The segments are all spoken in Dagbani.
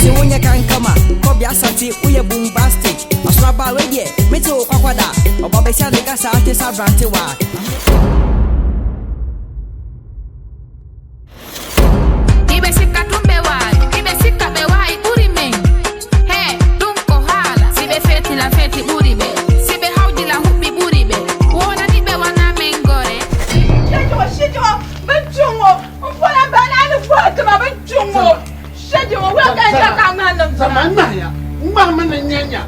Mese wonyɛ kankama, kɔbea Asante woyɛ bombastic. Asono aba wei deɛ, mete wo kwakwada. Ɔba bɛsia ne kasa ate sɛ aberantewa. Ibe sikka tum ɓe waawi, iɓe sikka ɓe waawi ɓuri men. He ɗum ko haala, si ɓe feeti la feeti ɓuri ɓe, si ɓe hawji la huɓɓi ɓuri ɓe, wonani ɓe wana men gore. Shɛji shɛji bin kpi ŋɔ n pola n bahi ni gohi tima bin kpi ŋɔ shɛji ŋɔ wula ka n chɛ ka a ŋmahi niŋ Zama n ŋmahiya n ŋmahimi ni nya nya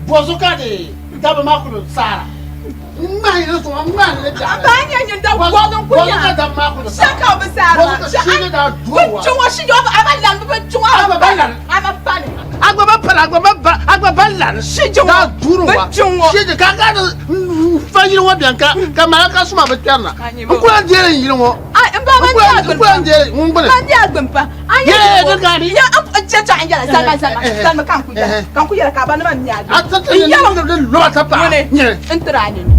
bɔzu ka di dabba maa kuli saara n ŋmahi ni zuŋɔ n ŋmahi ni biɛɣu N bahi nya nyin da bɔzu n kuli bɔzu nya ka dabba maa kuli shɛ saara ka bi saara bɔzu ka shɛji daa bin duwa kpi ŋɔ shɛji a ba lan bi bin kpi ŋɔ A gba ba lan. a ba pani a gba ba pali a gba ba ba a gba ba lan Shɛji ŋɔ daa duri bin wa kpi ŋɔ shɛji ka ka di fa yili ŋɔ bɛni ka ka mala ka suma bi kpɛrina A nyɛ n kuli deeri n yili ŋɔ Ai n ba n man kuli di a n gbuni kuli pam deeri ŋun gbuni man di a gbuni pam a nyɛ Yee, yili di gari. ŋɔ ya n chɛ chɛ n yɛla zalima zalima zalima ka n ku yɛla ka n ku yɛla ka a ba nima mi a a gbuni ti ti n yɛli ni di loba ta paɣa ŋuni nyɛ n tiri a nini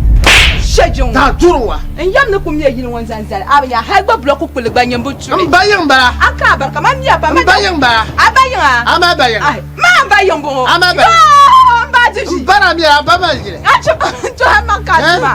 shɛji ŋɔ daa duri wa n yɛm ni ku mi yili ŋɔ n zaŋ zali a bi nya hali gba bulɔku kpuli gba nyɛ n bi tuhi n ba yiŋ bala a ka a barika man miya pam n ba yiŋ bala a ba yiŋa a ma ba yiŋ ai maa n ba yiŋ bɔŋɔ A ma ba yiŋ. Yoo, n ba di ʒi n bara mi a ba ma yili a chɛ n tuhi ma ka a tuma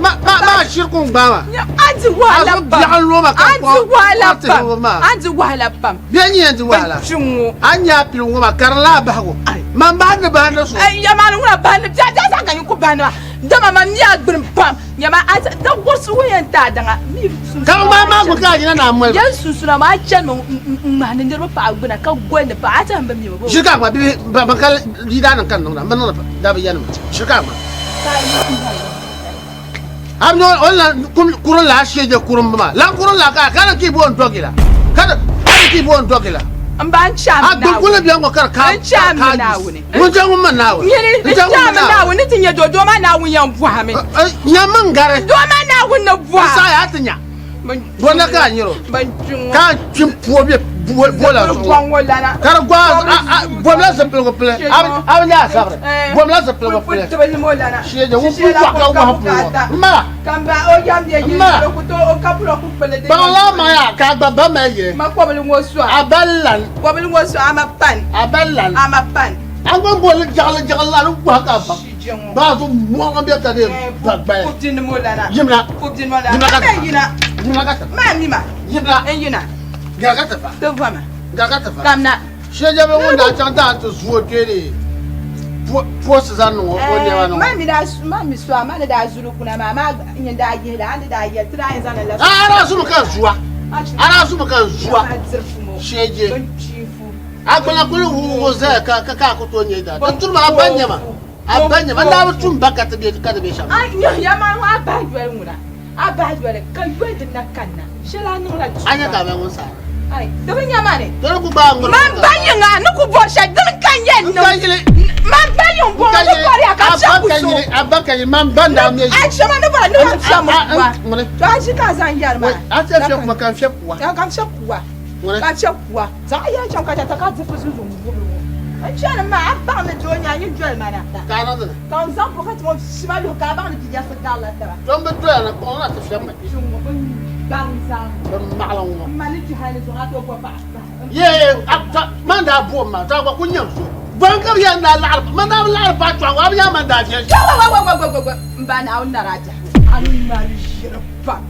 ma ma shiri kun gbaama a di wahala A zo pam biɛɣu n-lo ma ka a di kɔŋ wahala kɔŋ ti pam ŋɔ maa. a di wahala pam bɛ nyɛ yɛn di wahala kpi ŋɔ a nya a pili ŋɔ maa ka di laa bahigu man bahi ni bahi ni so Ai, ya maa ni ŋuna bahi ni bia bia zaa ka nyin ku bahi ni maa dama man mi a gbuni pam nyama a da gurisi ŋun yɛn ti a daŋa mi sunsuuna ka ŋmaa maa gbubi ka a yina ni a moli ba yɛn sunsuuna maa a chani mi n-ŋmahi ni niriba paɣa gbuna ka goli ni paɣa a tɛhi m bi mi ba boo Shiri ka a ŋma bihi ban ka yidaannim ka n niŋda m bi niŋdi daa bi yɛnima shiri ka a ŋma A mi o ni lan kurim la a shee je kurimbu maa lan kurim la ka ka di ki bo n dɔgi la ka di ka di ki bo n dɔgi la N ba n chaami a gbubi kuli bɛ ŋɔ ka di ka N chaami ka Naawuni. ŋun chɛ ŋun mi Naawuni Nyini n n chɛ ŋun mi chaami Naawuni Naawuni ni ti nya doo doo maa Naawuni yɛn bɔhimi nyammi n gari doo maa Naawuni ni n bɔha saɣi a ti nya Bɔna ka a nyɛro Ban kpi ŋɔ. Ka a kpi puo bɛ bola zuɣu Bɔŋ ŋɔ lana. Ka di gɔi bomla zipiligu pili a bi nya a zabiri bomla zipiligu pili Tibili mo lana. Shee ŋun pun waɣa ka wahu puli ŋɔ m mala Ka n ba o yam yɛ m yili mala o ku tooi o kapula ku pili di Kpaŋ la ma yaa ka a gba ba mali yili Ma kɔbili ŋɔ sɔɣi. A ba lan Kɔbili ŋɔ sɔɣi a ma pan. A ba lan A ma pan. A gba boli jaɣili jaɣili la di wahu ka a ba Baa zuɣu mɔɣu bɛ ka di ba gbaya. Yimina. Yimina ka ti fa. Yimina ka ti fa. Yimina. Gari ka ti fa. Gari ka ti fa. Shɛjɛbi ŋun daa chaŋ daa ti zuo kpee di post zaŋ niŋ o nɛma ni ŋɔ. A daa zumi ka zuwa. A daa zumi ka zuwa. Shɛjɛ. A gbana kuli wuɣi zaya ka ka a ku tooi nyɛ daa. Di turi ma a ba nyɛma. A ba nyɛma. N daa bi tum ba ka ti be ka di be shɛm. A nyɛhiya maa ŋɔ a bahi yoli ŋuna. A bahi yoli ka yoli di na kanna. Shɛli a niŋla tuuba. A nya ka a ba ŋun saara. Ai, di bi nya ma ni. Di ni ku gbaai ŋmiri. Man ba yiŋa ni ku bɔri shɛli dini ka n yɛn niŋ. N ka yili. Man ba yiŋ bɔŋɔ ni bɔriya ka chɛ ku so. A ba ka yili man ba n daa mɛ ʒi. A chɛ ma ni bɔri ni man fiɛm kuwa. To a ʒi ka a zaŋ yɛri maa. A ti fiɛm kuma ka n fiɛm kuwa. Ka n fiɛm kuwa. Ka chɛ kuwa. Zaɣ yɛli chaŋ ka chɛ ka di fi zunzuŋ wubili ŋɔ. N chani maa, a baŋ ni doo nya yi doli ma na. Ka a niŋdi li. Ka n zaŋ bɔkati ŋɔ shima luhi ka a baŋ ni ti yɛrisi garila taba. Tom bi doya ni kpuɣi na ti fiɛm mi. Zuŋɔ bɛ gbarim zaa ŋɔ. Bɛ maɣili ŋɔ. M ma ni kpi hali ni zuŋɔ a tooi bo paɣa pahi. Yee, a ta, man daa bo m ma, to a gba ku nyam so. Bɔŋ ka bɛ yɛn daa laɣiri, man daa bi laɣiri paɣa tɔɣiŋɔ, a bi nya man daa viɛl shɛm. Wawawawawawawawwa! M ba Naawuni nari a biɛhigu. A ni ŋmari ʒiri pam.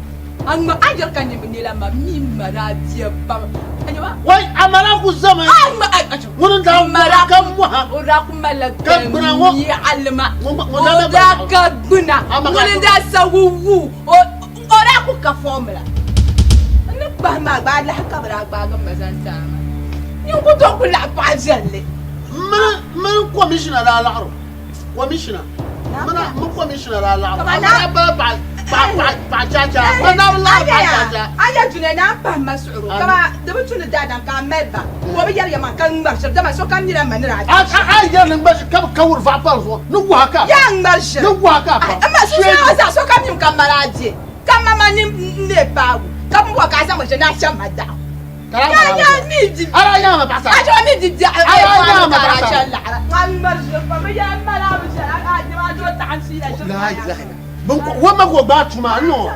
A ŋma a yɛri ka nyin bi neela ma mi ma daa bia pam. A nya ma. Wai a ma daa ku zami. A ŋma a Ŋuni n daa waɣa ka mɔha. O daa ku malila Ka gbuna ŋɔ. yaɣalima. Ŋun daa O daa ka gbuna. Ŋuni n daa sa wuwu. O daa ku ka fɔmula. N ni kpahi maa gba a lahi ka bi daa gbaagi ma zaŋ ti a maa. Nyin ku tooi ku laɣi paɣa viɛlli. Mini commissioner daa laɣiri o. Commissioner. Mini mi commissioner daa laɣiri o. A daa bala paɣa paɣa chacha. Ba daa bi laɣiri paɣa chacha. A yɛ dunia ni a pahi ma suɣuro kama di bi tu ni daadam ka a mali ba ka o bi yɛri ya maa ka ŋmari ʒiri dama sokam nyɛla ma ni daa A a yɛri ni ŋmari ʒiri ka bi ka wuri vaɣu pari zuɣu ni waha ka. Yaa ŋmari ʒiri. Ni waha ka pa. A ma sunsuuni ŋɔ zaa sokam nyim ka mali a di ka ma ma ni n paagu ka bin bɔri ka a zaŋ ma ʒiri ni a chɛm ma daɣu. Wama ka o gbaai tuma n niŋ o.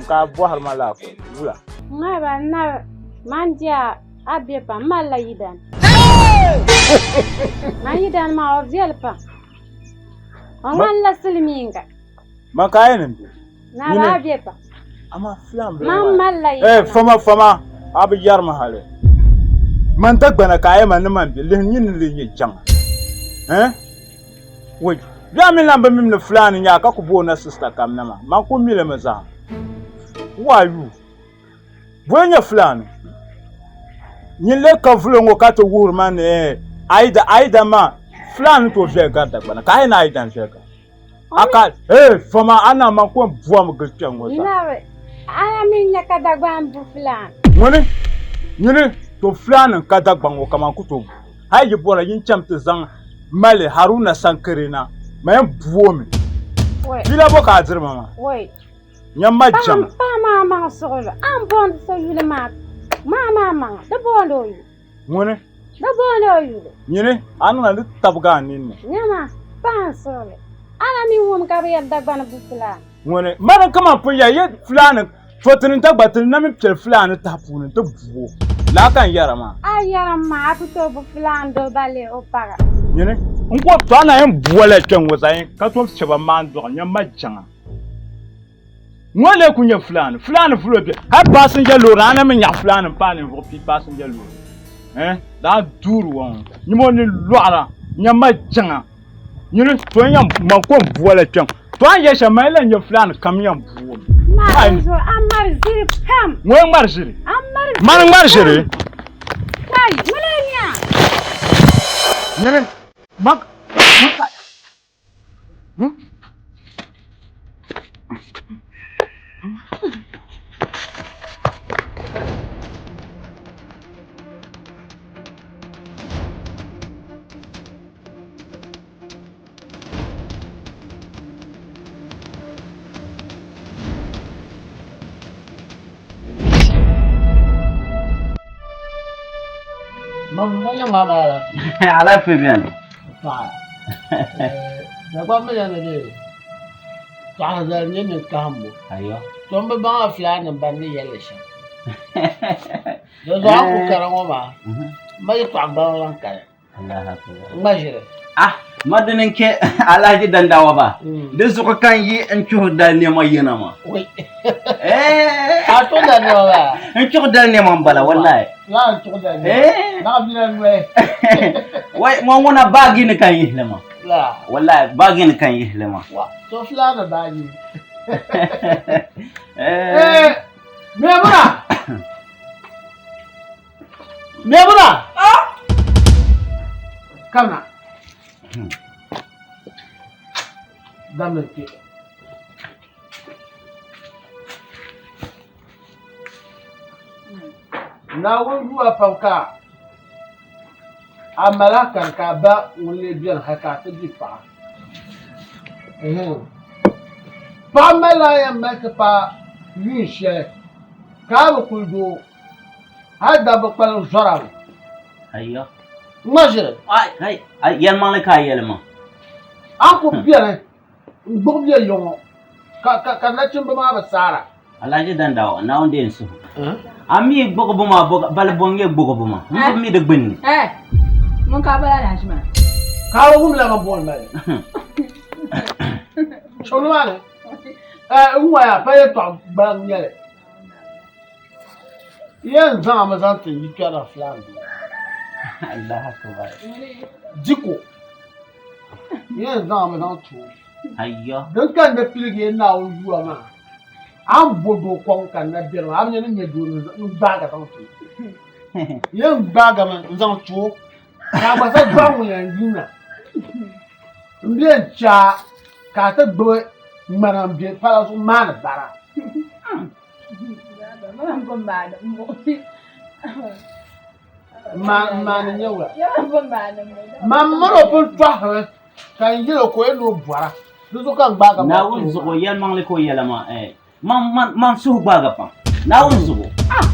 Ka a bɔhiri ma laa wula? Ŋariba nabi man diya a be pam malila yidan. Man yidan maa o viɛli pam. O ŋmanila silimiinga. Man ka a yɛn niŋ be? Nabi a be pam. Amaa filan bili Man maa. malila Eh, yidan. fama fama a bi yɛri ma hali. Man Dagbana ka a yɛn ma ni man be lihi nyini ni nyɛ jaŋa. Eh? Wai, bɛ mi lan bi mim ni Fulani nya ka ku booni na sista kam na maa, man ku mi li mi zaa. Who are you? Bɔyi nyɛ Fulani? Nyin lee ka vulo ŋɔ ka ti wuhiri ma ni eh, Aida, Aida maa, Fulani tooi viɛli gari Dagbana, ka a yi ni Aida n-viɛli gari. A ka, eh, fama a na man ku bɔmi gili kpɛŋ ŋɔ zaa. Nabi, a na mi nya ka Dagban bu Fulani. Ŋuni? Nyini, to Fulani n-ka Dagbaŋ ŋɔ kaman ku tooi bu. Hali yi bɔra yin cham ti zaŋ mali Haruna Sankere na, ma yɛn bu o mi. Fiila bɔ ka a diri ma maa? Nyam ma jɛma. Paɣa maa maŋ suɣulo, a ni booni so yuli maa, maa maa maŋa, di booni o yuli. Ŋuni? Di booni o yuli. Nyini, a niŋla di tabigi a ninni. Nyama, paɣa n suɣuli, a na mi wum ka bɛ yɛli Dagbani bu Fulaani. Ŋuni? Mani kaman pun ya yi Fulaani To ti ni dagba ti ni na mi piɛli Fulani tahi puuni nti bu o. Laa ka n yɛra maa. A yɛrim maa, a ku tooi bu Fulani doo balee o paɣa. Nyini, n ku to a na yɛn bu o la kpɛŋ ŋɔ zaa yɛn ka tom shɛba maan dɔɣi nyɛ ma jaŋa. Ŋɔ lee ku nyɛ Fulani. Fulani vulo bɛ hali passenger loori a na mi nyaɣi Fulani m-paai ninvuɣ pii passenger loori. Eh, daa duuri wa ŋɔ. Nyima o ni lɔɣira nyɛ ma jaŋa. Nyini to n yɛn man ko n bu o la kpɛŋ. To a ni yɛli shɛm man lan nyɛ Fulani kam yɛn bu o mi. Maa zuɣu a ŋmari ʒiri pam. Ŋɔ ŋmari ʒiri. A ŋmari ʒiri. Mani ŋmari ʒiri. Kai, ŋuni n-nyɛ a? Nyini, man ka. Hmm? Alaafee beni. Paɣa Dagbaŋ mi yɛli ni paɣa zali nyɛ nini kahimbu. Ayo. To m bi baŋ a Fulaannima ban ni yɛli li shɛm. Di zuɣu a ni ku kara ŋɔ maa, m ma yɛtɔɣa gbaliŋ lan kani. Ŋma ʒiri. Ah, ma dini n-kɛ Alhaji Dandawa ba. Di zuɣu ka n yi n chuhi dali nɛma yina maa. A tuhi dali nɛma maa? N chuhi dali nɛma m-bala wallahi. Laa n tuhi dali nɛma. Naɣ bila noli. Wai ŋɔ ŋuna baagi ni ka n yihili maa. Laa. Wallahi baagi ni ka n yihili maa. Wa, to fulaani baagi. Eh, Maimuna! Maimuna! Kamina. Dammi kpe. Naawuni yuwa pam ka a mali a kani ka a ba ŋun lee beni hali ka a ti di paɣa. Paɣa malila a yɛn mali ti paai yuun shɛli ka a bi kuli doo hali dabba kpalim zɔrami. Ayo. Ŋma ʒiri. Ai, ai, ai, yɛlimaŋli ka a yɛli maa. A ni kuli beni n-gbubi bɛ ya ŋɔ ka nachimba maa bi saara. Alhaji Dandawa, Naawuni deei n suhu. A mi gbuɣibu maa bali bɔ n-nyɛ gbuɣibu maa? M bi mi di gbunni. Eh, ŋun ka a bala Alhaji maa? Ka a bi wum la man booni ma li? Chɛli maa ni, eh, n waya pa yɛtɔɣ gbaliŋ n-nyɛ li. Yɛn zaŋ a mi zaŋ ti yi kpɛrila filan bia. Allahu akbar. Diko. Yɛn zaŋ a mi zaŋ ti o. Ayyo. Din ka n na piligi yɛn Naawuni yuwa maa, a ni bo doo kɔŋ ka n na beni maa, a bi nya ni nya doo ni gbaagi zaŋ ti o. Yɛn gbaagimi n-zaŋ ti o ka a gba sa dɔɣi ŋun yɛn yina m-be n-chɛ a ka a ti gbubi ŋmana m-be pala zuɣu maani bara. Maani nyɛ wula? Man mini o pun tɔhirimi ka n yɛl o ka o yɛn ni o bɔra, di zuɣu ka n gbaagi ma. Naawuni zuɣu yɛlimaŋli ka o yɛla maa, eh, man suhu gbaaga pam. Naawuni zuɣu. Ah!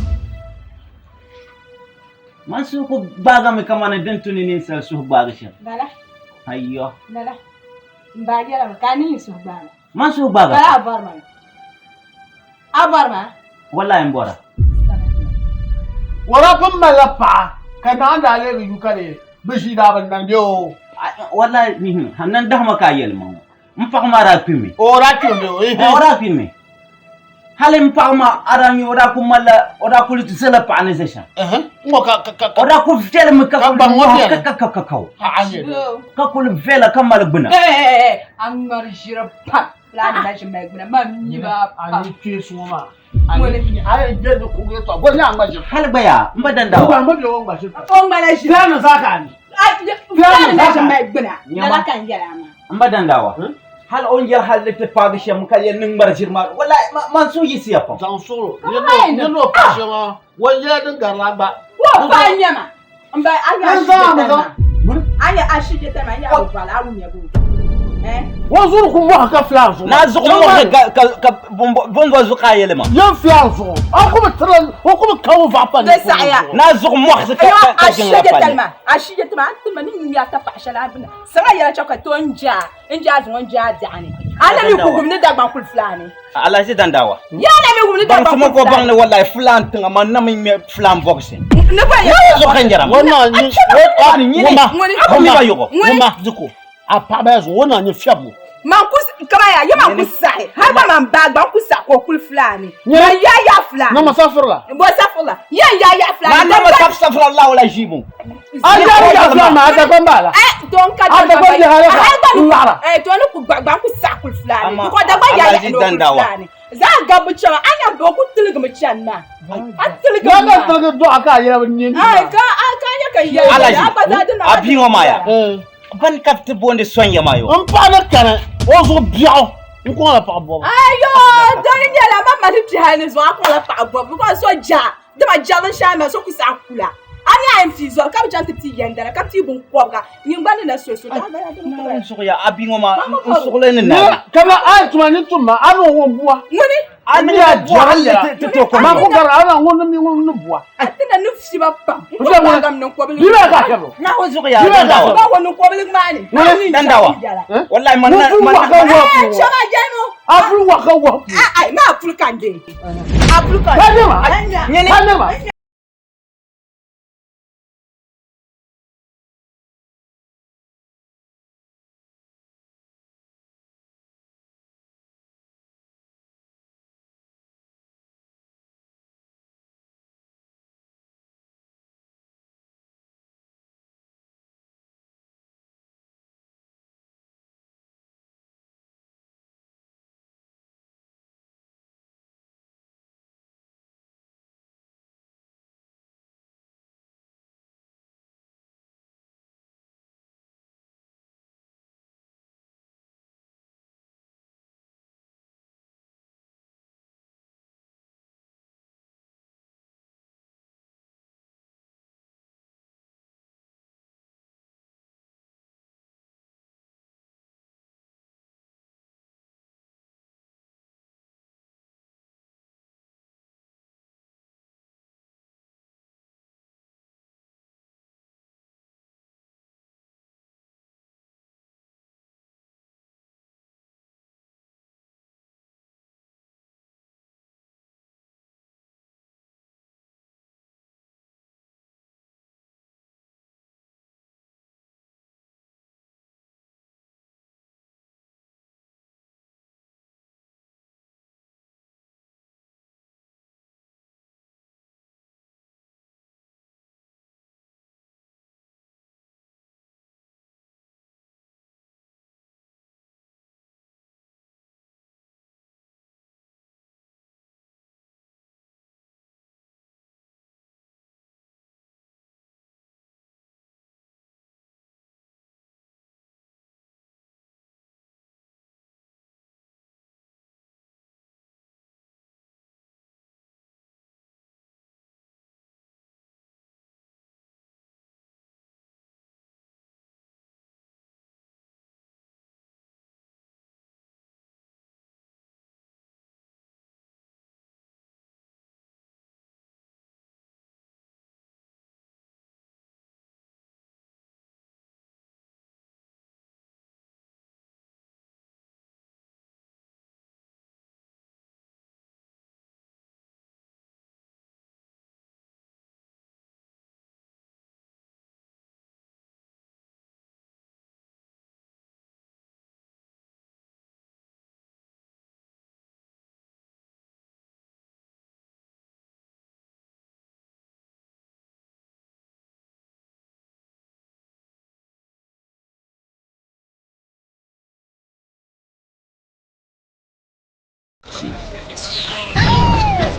Man suhu ku gbaagami kamani din tu ni ninsal suhu gbaagi shɛm. Lala. Ayyo. Lala. M ba yɛlimi ka a ni yi suhu gbaagi. Man suhu gbaaga. Lala a bɔri ma. A A bɔri ma? Wallahi n bɔra. O daa pun malila paɣa ka naa daa lee bi yu ka di bi ʒii daa bi nani bee o. Wallahi mihi ha nan dahima ka a yɛli ma ŋɔ. N paɣa maa daa kpimi. O daa kpimi bee o? O daa kpimi. Hali n paɣa maa a daa nya o daa ku malila o daa kuli zala paɣa ni ʒe shɛm. Ŋɔ ka ka ka O daa ku viɛlimi ka Ka gbaŋ ŋɔ viɛli. ka ka ka ka A a nyɛ di. ka kuli viɛla ka mali gbuna. A ŋmari ʒiri pam. Fulani na ʒi mali gbuna man mi ba A pam. ni kpee suŋɔ maa. A ni a yɛn gbɛ ni kuɣu yɛltɔɣa bɔ ni a ŋma ʒiri. Hali gba yaa n ba dandawa. Gba n bi bɛ o ŋma ʒiri. O ŋmala ʒiri. Fulani zaa ka a ni. Fulani na ʒi mali gbuna. Nyama. Lala ka n yɛli a maa. N ba dandawa. Hali o ni yɛli hali ni ti paagi shɛm ka yɛli ni ŋmari ʒiri maa wallahi man suhu yiɣisiya pam. Zaŋ suɣulo. Nirina o paɣa shɛŋa o yɛla din garila gba. Wo paɣa n nyɛma. N ba a nya N zaŋ a mi zaŋ. A nya a shi jɛtali maa n nya a bi bɔli a wumya boo. O zuɣu ku mɔhi ka filan zuɣu. Naa zuɣu mɔhi ka ka ka bɔnbɔ zuɣu ka a yɛli ma. Yɛn filan zuɣu. A ku bi tiri o ku bi ka o vaɣa pa ni. Di saɣaya. Naa zuɣu mɔhi ka ka ka A shi jiŋla jɛtali palli. maa a shi jɛtali maa a ti ma ni nya ka paɣa shɛli a bina saŋa yɛla chɛ ka to n jaa n jaa zuŋɔ n jaa biɛɣu ni a na mi ku gum ni Dagbaŋ kuli fulani. Alhaji Dandawa. Ya na mi gum ni Dagbaŋ Baŋsima kuli ko baŋ fulani. ni wallahi fulan tiŋa man na mi ŋmɛ fulan bɔgsi. Ni bɔ yɛ. Naa zuɣu ka n jɛra ma. Ŋɔ na Ani nyini. ŋuma A ku mi ba yuɣu. ŋuma diko a paɣaba ya zuɣu o na nyɛ fiɛbu. Man ku kama ya ye man ku sahi har ba man ba gba ku sahi ko kuli fulani. Man ya ya fulani. Na ma safirila. Bo safirila. Ya ya ya fulani. Na na ma safirila la wala jibu. A ya ya fulani ma a Dagbaŋ baa la. Eh don ka A Dagbaŋ bihi ala ka n laɣira. Eh to ni ku gba gba ku sahi kuli fulani. Amma Ko Dagbaŋ ya ya Alhaji no kuli Dandawa. fulani. Za gabu chama anya bo ku tiligi mi chani maa. A tiligi Na mi ka maa. tiligi dɔɣa ka a yɛla bi nyɛ. Ai ka a ka nya ka ya. Alhaji A ba za din na. a bia ŋɔ maa ya. Ban ka ti booni sonya maa yo. N paɣa ni kani o zuɣu biɛɣu n kɔŋla paɣa bɔbu. Ayo dani nyɛla ma mali biɛhi ni zuɣu a kɔŋla paɣa bɔbu because so ja dama ja binshɛɣu ma so ku saɣa kula a ni a yɛn pii zɔri ka bi chaŋ ti pii yɛndana ka pii binkɔbiga nyin gba ni na so so Naawuni zuɣu ya a bia ŋɔ maa n suɣuli ni naai. Kama a yi tuma ni tum ma a ni o ŋun bua. Ŋuni A ni ya bua jɛri hali ti ti to Ma kom. ku gari a na ŋun ni ŋun ni bua. a ti na ni fiba pam n N fɛ ŋuni. gam ninkɔbili Bi baa ka kɛbu. Naawuni zuɣu ya Bi baa ka Dandawa. ba wa ninkɔbili maa ni Ŋuni? Dandawa. Wallahi man na Ŋun puli man wa ka na wa pu. chama jɛnu A puli wa ka wa pu. ai ma puli kan de a puli kan Ka ne ma. Nyini. Ka ne ma. shee.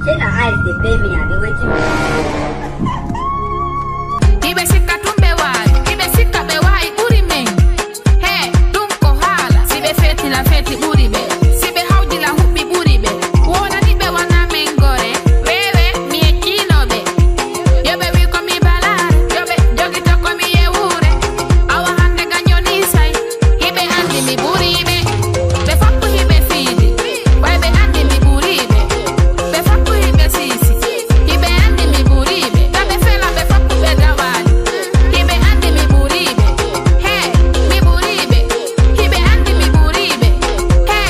Shey na eyes dey pain me abi wetin be Hiɓe sikka tum ɓe waawi, hiɓe sikka ɓe waawi ɓuri men. He, ɗum ko haala, si ɓe feeti la feeti ɓuri ɓe. Si ɓe hawji la huɓɓi ɓuri ɓe. Wonani ɓe wana men gore, wewe mi yejjinoɓe. Yo ɓe wi ko mi balaare, yo ɓe jogito ko mi yewure. Awa hande gaño ni say, hiɓe andi mi ɓuriɓe. Ɓe foppu hiɓe fiidi, way ɓe andi mi ɓuriɓe. Ɓe foppu hiɓe siisi, hiɓe andi mi ɓuriɓe. Na ɓe fela ɓe foppu ɓe dawali, hiɓe andi mi ɓuriɓe. He, mi ɓuriɓe, hiɓe andi mi ɓuriɓe. He.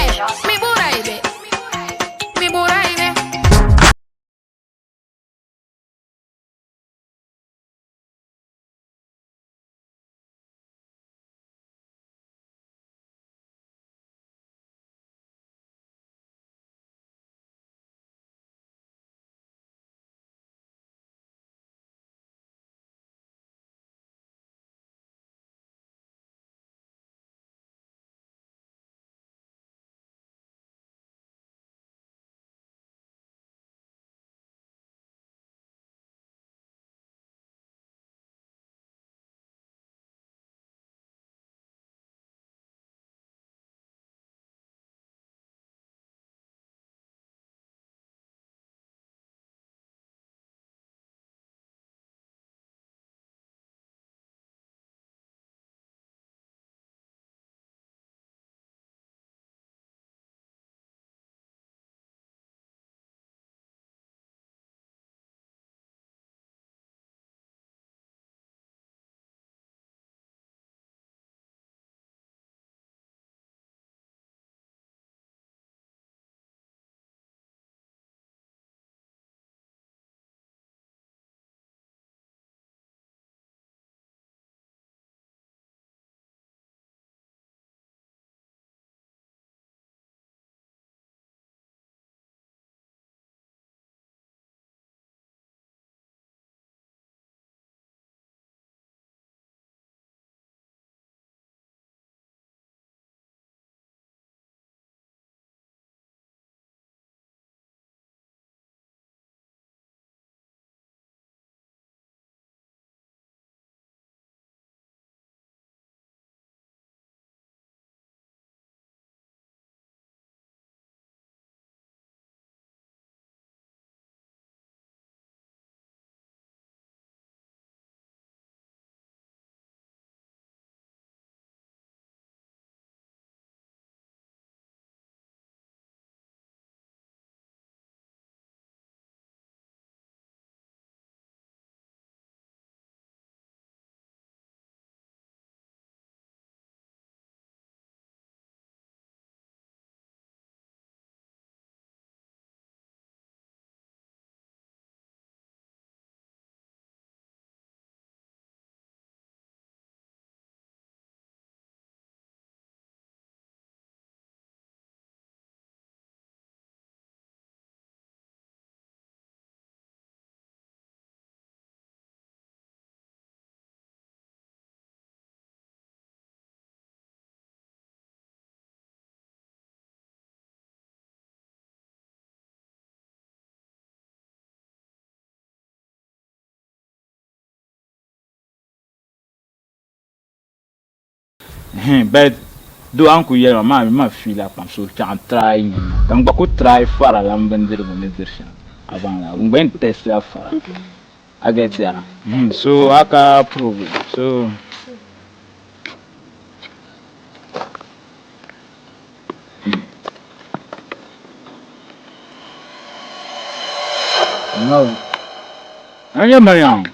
But doo a ni kuli yɛli ma maa mi ma fiila pam so chaŋ try nyɛ ma ka n gba ku try fara la m bindirigu ni diri shɛm a baŋ la n gba yɛn test la fara a get ya so a ka problem so. No. A nyɛ Mariam.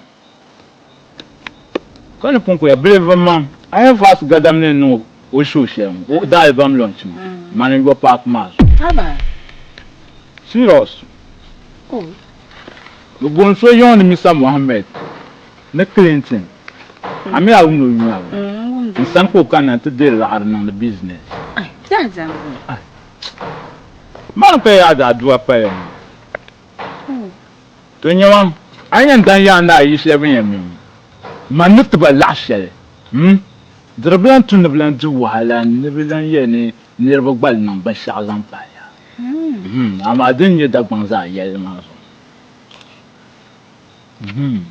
Ka ni pun kuya bilivi maŋ a yɛn vaasi gadam ni niŋ o show shɛli ŋɔ o da album launch maa mani n-yɔ paaki maa zuɣu. Haba. Serious. Oh. Bɛ booni so yiŋ ni Mr. Mohammed ni Clinton. A mi a wum o yuma bɛ? N sani ka o kanna nti deeri laɣiri niŋdi business. Ai, daa zaŋ bɛ. Mani ka yaa daa dua paya ŋɔ. To nyama, a ni yɛn dan yaa ni a yi shɛli bɛ ni yɛn mi ŋɔ, man ni ti ba laɣ shɛli, hmm, di di bi lan tu ni bɛ lan di wahala ni bɛ lan yɛli ni niriba gba niŋ binshɛɣu zaŋ pahi ya. Hmm, amaa din nyɛ Dagbaŋ zaa yɛlli maa zuɣu. Hmm.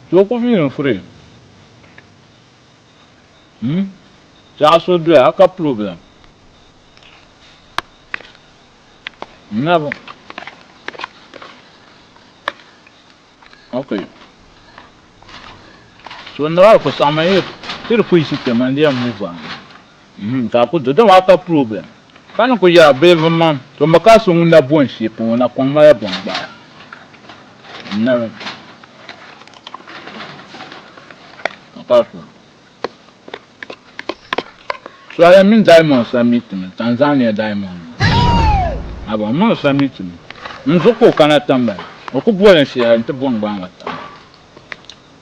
To ku feeling free. Hmm, zaɣ so doya a ka problem. Nabu. Ok. So n daa ku saɣima yi ti di kuyisi kpɛ man di yɛn move on. Hmm, ka a ku do dama a ka problem. Ka ni ku yɛra bilivi man to mi ka so ŋun na bo n shee pɔŋɔ na kɔŋ mala bɔŋ gbaai. Nabu. Ka so. Swahili mini Diamond summit mi, Tanzania Diamond. Aba mini summit mi. N zuɣu ka o kana tambali. O ku boli n shee n ti bo n gbaŋ tambali.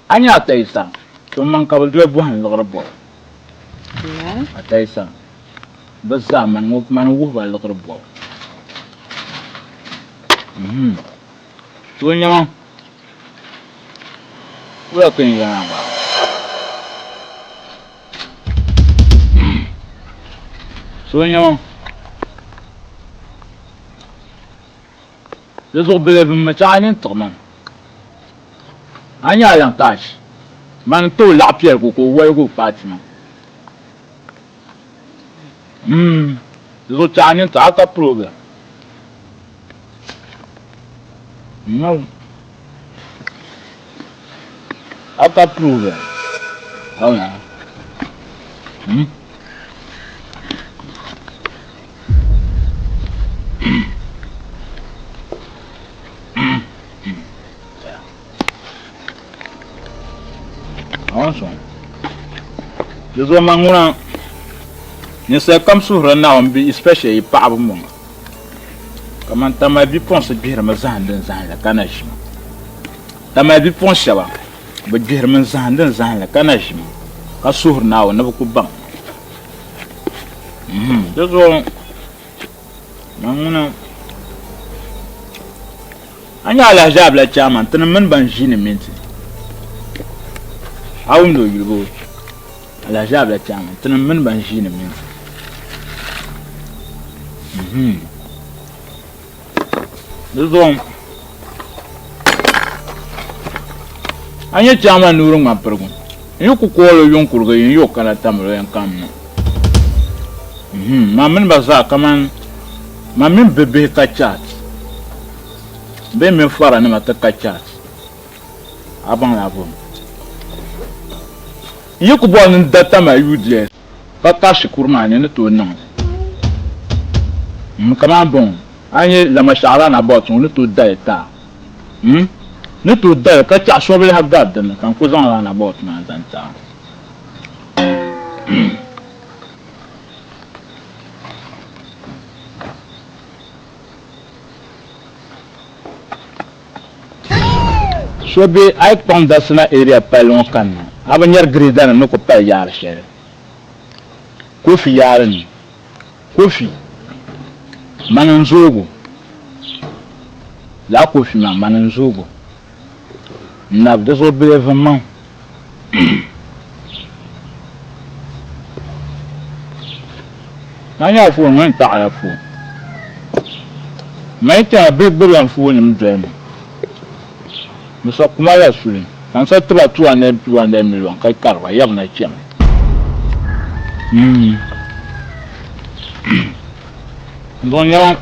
A nya Atayisa, to man ka bi doli bɔhim liɣiri bɔbu. Atayisa, bɛ zaa mani wuhi ba liɣiri bɔbu. To nyama. Wula ka n yɛn gba? So nyɛ di zuɣu bilibi mi chaɣ a nini tiɣi ma a nya Alan Cash mani n-ti o laɣ piɛligu ka o woligi o paati maa di zuɣu chaɣ a nini tiɣi a ka problem. A ka problem. Di zuɣu man ŋuna ninsal kam suhurila Naawuni bi especially yi paɣaba m-bɔŋɔ. Kaman Tamale bipuɣinsi gbihirimi zahindi n-zahindi ka na ʒimi. Tamale bipuɣin shɛba, bɛ gbihirimi n-zahindi n-zahindi ka na ʒimi, ka suhiri Naawuni ni bɛ ku baŋ. Di zuɣu man ŋuna a nya alahizaabila chairman tinim mini ban ʒiini minti a wumdi o yuli boo? Alahizaabila chairman tinim mini ban ʒiini minti. Di zuɣu a nya chairman Nuuri Ŋmanpirigu n yi ku kooli o yuŋ kurigu yin yi o kana tamil o yɛn kammi. Man mini ba zaa kaman man mini bibihi ka chat bee mini faranima ti ka chat a baŋla a bom. N yi ku bɔri ni n da Tamale UDS ka kari shikuru maa ni, ni tooi niŋ li. Kaman bɔŋɔ, a ni nyɛ Lamashɛɣu Runabout ŋɔ ni tooi dali ti a. Ni tooi dali ka chaɣ sɔbiliha gari di ni ka n ku zaŋ Runabout maa zaŋ ti a. So be a yi kpaŋ Dasina area palli ŋɔ kanna, a bi nyari gireda nim ni ku pali yaari shɛli. Kofi yaari ni. Kofi, mani n zoogu. Lala kofi maa, mani n zoogu. N nabi di zuɣu bilivi maŋ. A nyɛla foon ŋɔ ni taɣila foon. Mali chana bihi gbubila n foon nim doli ma. Bɛ sa kuma la suli. Ka n sa tiba 200 200 million ka kari ba yɛri na chɛmi. Mm. N nyɛla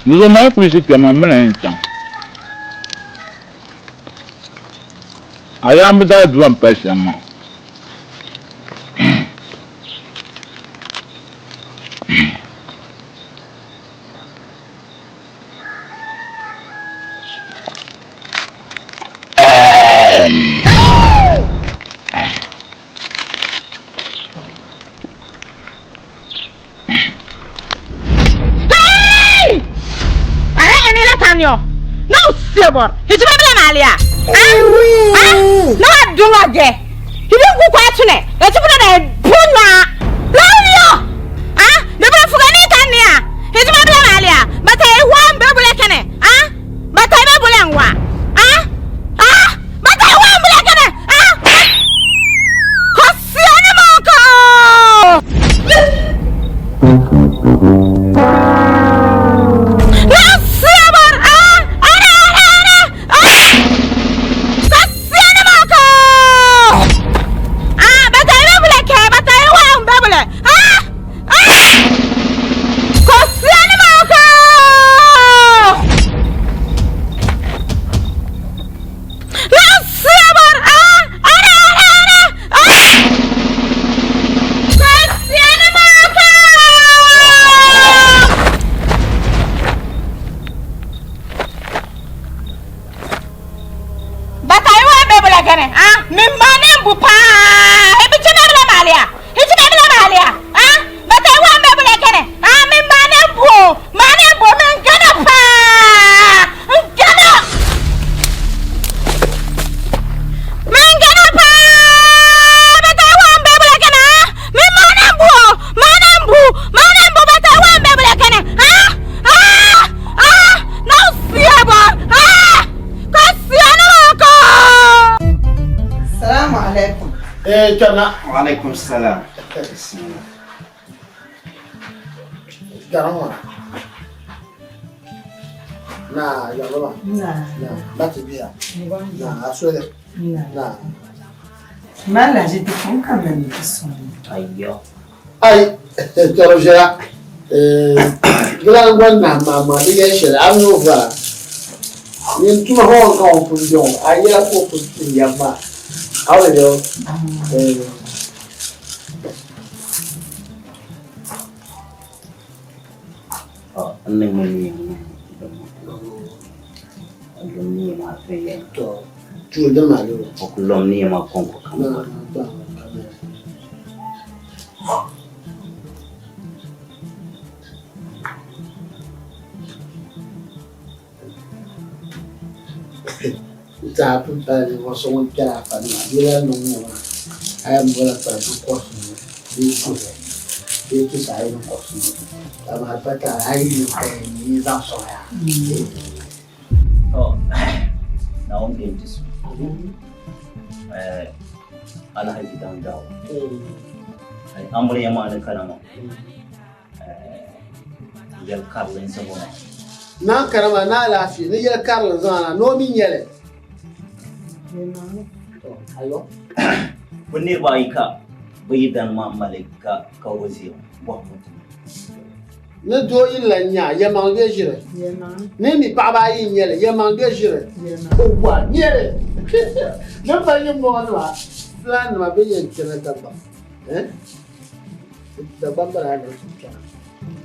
Di zuɣu mali kuli ʒi kpɛma m bina yɛn chaŋ. A yaambi daa dua m-pali shɛm maa. Hey! Are ene la tanyo. Na usebor. Hijima bila malia. Ah? Ah? Na dunga ge. Hibi ku kwa tune. E tu na punya. Lawyo. Ah? Ne bra fuga ni tanya. Hijima bila malia. Bata e wa mbe bule kene. Ah? Bata e bule ngwa. Ah? Ah? Bata e wa mbule kene. Ah? Kosiane moko. Nasibor. Ah? Ara ara ara. Ah! Kosiane moko. Ah, bata e bule ke. Bata e wa mbe bule. Ah! Ah! Kosiane moko. Nasibor. Ah! Ara ara ara. Ah! Kosiane moko. Bata yi wa bɛ bula gɛnɛ ah min ma ne bu paa e bi chana bila malia e chana bila malia ah bata yi wa bɛ bula gɛnɛ ah min ma ne bu ma ne bu min gɛnɛ paa n gɛnɛ min gɛnɛ paa bata yi wa bɛ bula gɛnɛ ah min ma ne bu ma ne bu ma ne bu bata yi wa bɛ bula gɛnɛ ah ah ah na siya bɔ ah Kasiane moko. Salamu alaikum. Eh, tana. Wa alaikum salam. Garama. Na, yaraba. Na. Na, bati biya. Na, aswele. Na. Malaji ti kun ka mani ti sɔŋ. Ayyo. Ai, tɔrɔ viɛla. Gilan gɔn na ma ma di yɛn shɛli a ni o vara. Nyin tuma hɔn ka o pun dɔn a yɛla ka o pun tim yɛm maa. A wuli dɔ. N ni ŋun yɛn lom nia maa viɛnyɛla. Tɔ, tuuli din maa doo. O ku lom nia maa kɔŋko kam gba. Zaa pun pala ninvuɣ so ŋun kpɛri a fani maa, bee lala niŋ ŋɔ maa, a yɛn bola kpari ti kɔrisi ŋɔ bee guhili bee tusa ayi ni kɔrisi ŋɔ, amaa di pa taali a yi niŋ ka yɛn yi zaŋ sɔŋ ya. To, Naawuni bɛ n-ti so. Alhaji Dandawo. Amiliya maa ni kana maa. Yɛl karili n-zaŋ o na. Naa kana maa, ni alaafee ni yɛl karili n-zaŋ a na, ni o mi nyɛli. Ayo. Bɛ niriba ayi ka bɛ yidana maa mali ka ka o ʒiya bɔhimbu ti. Ni doo yi lan nya yɛlimaŋli bee ʒiri? Ni mi paɣiba ayi n-nyɛ li, yɛlimaŋli bee ʒiri? O wa nyɛ li. Din pa yi m-bɔŋɔ nima, Fulaannima bɛ yɛn kpɛmi Dagbaŋ. Eh? Dagbaŋ bala daa ti kpɛra.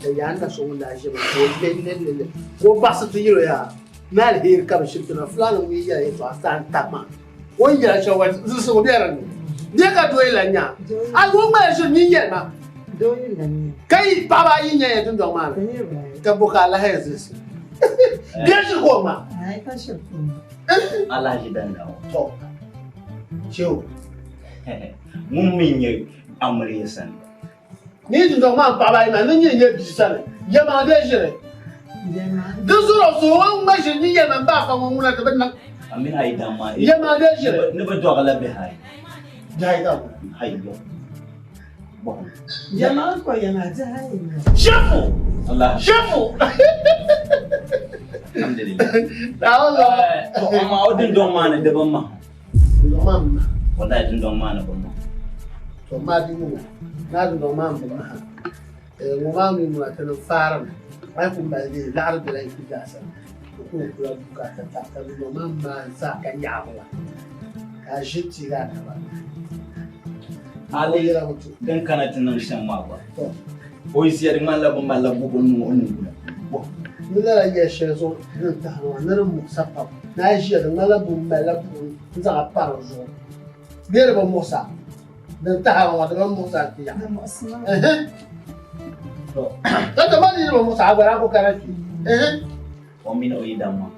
Ka yaa na so ŋun daa ʒimi ka o le le le le ka o baɣisi ti yɛl o yaa ni aliheri ka bɛ shiri ti na Fulaani ŋun yi yɛla yɛltɔɣa saa n-tabi maa. O ni yɛla shɛli wa zilisigu be di ni. Bɛ ka doo yi lan nya a o ŋmala ʒiri nyin yɛli ma. Ka yi paɣaba ayi nya ya dundɔŋ maa ni ka bo ka alahi yɛn zilisi. Bɛ ʒiri ka o ŋma. Alahaji Dandawo. Tɔ. Shehu. Ŋun mi nyɛ amiliya sani. Ni yi dundɔŋ maa paɣaba ayi maa ni nyini nyɛ bia sani yɛmaŋ bɛ ʒiri. Di zuɣu o so o ŋma ʒiri ni yɛli ma m ba afa ŋɔ ŋuna ti bi niŋ. A mini a yidan maa Yɛmaŋ bɛ ʒiri. Ni bi dɔɣila bihi ayi. Bihi ayi ka bi. Ayi yɔ. Bɔhim. Yɛmaŋ ko yɛmaŋ bihi ayi nyɛ. Shefu! Allah. Shefu. Alhamdulillah. Naawuni zuɣu. To amma o dundɔŋ maa ni di bi maha. Dundɔŋ maa bi maha. Wallahi dundɔŋ maa ni bi maha. To maa di ŋuna. Naa dundɔŋ maa bi maha. Ŋɔ maa mi ŋuna ti niŋ faarimi. A yi ku mali li laɣiri bela yi ku zaasa. Di ku kula bukaata taɣi ka dundɔŋ maa maai zaa ka nyaɣiri la. Ka a ʒi n-tiigi a naba. Hali din kana ti niŋ shɛm maa gba. O yi ʒiya di ŋmanila bɛ malila gubu n-niŋ o niŋgbuna. Ni lala yɛl shɛli zuɣu din tahiri maa ni di muɣisa pam. Ni a yi ʒiya di ŋmanila bɛ malila buɣim n-zaŋ a pa di zuɣu. Bee di bi muɣisa? Din tahiri ŋɔ di bi muɣisa nti yaɣi. Ka ti mali di bi muɣisa a gba daa ku kana kpe. O mini o yidana maa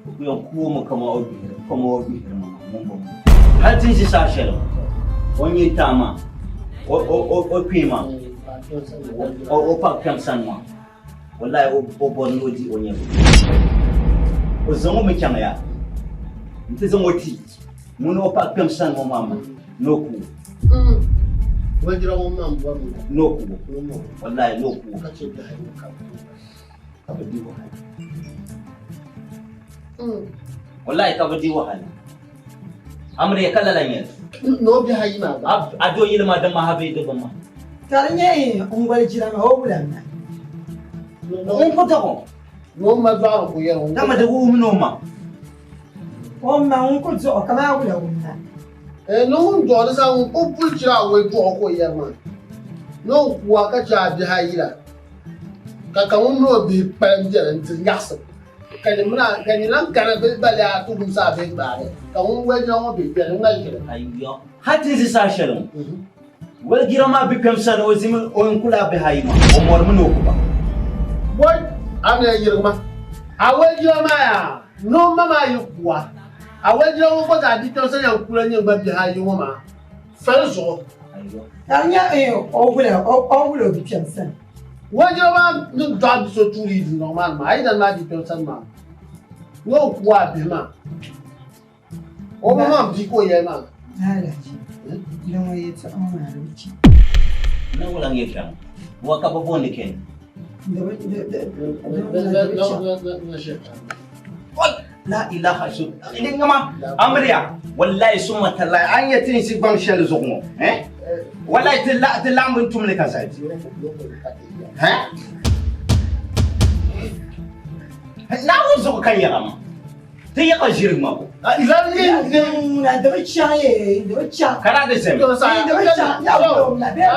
o ku yɛn ku o mi kaman o gbihiri kaman o gbihiri ma maa ŋun bɔŋɔ. Hal ti ni ʒi saha shɛli o ni nyɛ taai maa o o o o kpee maa o o paɣ kpɛm sani maa wallahi o o bɔri ni o di o nyɛvili. O zaŋ o mi chaŋ ya nti zaŋ o ti ŋun o paɣ kpɛm sani ŋɔ maa mi ni o ku o. Ni o ku o wallahi ni o ku o. Ka bi di wahala. Wallahi ka bi di wahala. Amriya ka lala nyɛli. No bihi ayi maa gba. A do yili maa di maha bee di bi maha? Ka di nyɛ n goli jira maa o wula na. N ku taɣi o. Ni o ma dɔɣiri ku yɛri o. Dama di wuhimi ni o ma. O ma ŋun ku dɔɣi ka maa wula wum na. Ni ŋun dɔɣi di saha ŋun o puli chira awɔi dɔɣi ka o yɛri maa. Ni o kuwa ka chɛ a bihi ayi la. Ka ka ŋun mini o bihi kpalim beni n-diri nyaɣisim, ka nyin mini a, ka nyin lan kana bɛ bali a ti wumsi a bihi gbaari, ka ŋun walijira ŋɔ bihi beni ŋ-ŋmaligiri. Ayɔ! Hal ti ni ʒi saha shɛli ŋɔ, walijira maa bi kpɛm sani, o zimi o ni kuli a bihi ayi maa, o mɔrimi ni o ku ba. Wai! A ni yɛn yirigi ma a walijira maa yaa? Ni o ma maa yi ku a, a walijira ŋɔ gba zaa bi kpɛm sani yɛn kula nyin gba bihi ayi ŋɔ maa fali zuɣu. Ka di nyɛ o wula o wula o bikpɛm sani. Wajira maa ni dɔɣi bi so tuuli yi dundɔŋ maa ni maa, a yi dani maa bikpɛm sani maa ni o ku a bihi maa, o ma maa bia ka o yɛli maa. Alaji, di ŋɔ yɛtɔɣa ŋɔ maa di bi chɛ. Na wula n-nyɛ kpɛŋ? Wa ka bɛ booni Ken? La ilaha illallah. Amriya, wallahi summa tallahi an yɛ ti ni ʒi gbaŋ shɛli zuɣu ŋɔ, eh? Wallahi ti la ti laɣim bin tumli ka zali. Eh? Naawuni zuɣu ka yɛra maa. Ti yɛɣa ʒiri ŋma ko. Na di bi chaŋ ye, di bi chaŋ. Ka daa di zami. Di bi chaŋ. Ya o la bee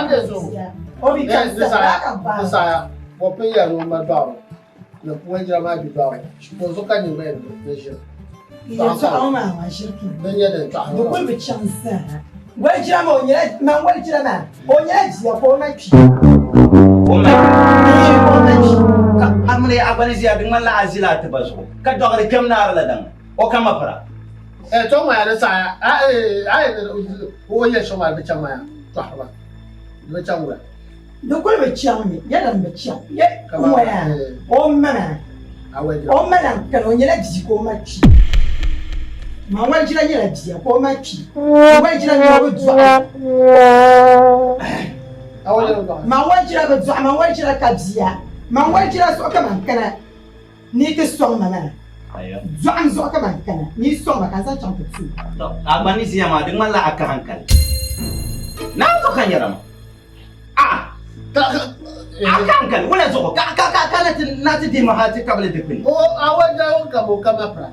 o bi chaŋ sa la ka ba. O pun yɛri o ma dɔɣiri ni wajira maa bi dɔɣiri o zuɣu ka nyɛ gba yɛn ni ʒiri. Yɛltɔɣa ŋɔ maa maa ʒiri kpi. Din nyɛ din tɔɣiri Di kuli bi chaŋ zaa. Walijira maa o nyɛla man walijira maa o nyɛla jia ka o ma kpi. O ma Ee ka o ma kpi. Ka a mini a gba ni ʒiya di ŋmanila a ʒila a tiba zuɣu ka dɔɣiri kpɛm naari la daŋ o ka ma pira. Eh to ŋɔ ya di saha a eh a o yɛli shɛŋa maa di bi chaŋ maa ya tɔɣiri ba di bi chaŋ wula. Di kuli bi chaŋ mi, yɛla m bi chaŋ. Ye ŋɔya o ma maa, o ma lan kani o nyɛla bia ka o ma kpi. Man walijira nyɛla bia ka o ma kpi. Walijira nyɛ o bi dɔɣi. Man walijira bi dɔɣi, man walijira ka bia. Man walijira zuɣu ka man kana ni ti sɔŋ ma maa. Dɔɣim zuɣu ka man kana ni yi sɔŋ ma ka n zaŋ chaŋ ti tuui. A gba ni ʒiya maa di ŋmanila a ka hankali. Naawuni zuɣu ka n yɛra maa. A a ka hankali wula zuɣu ka ka ka ka na ti na ti dihi ma hali ti kabili dikpuni. O a walijira ŋɔ ka o ka ma pira.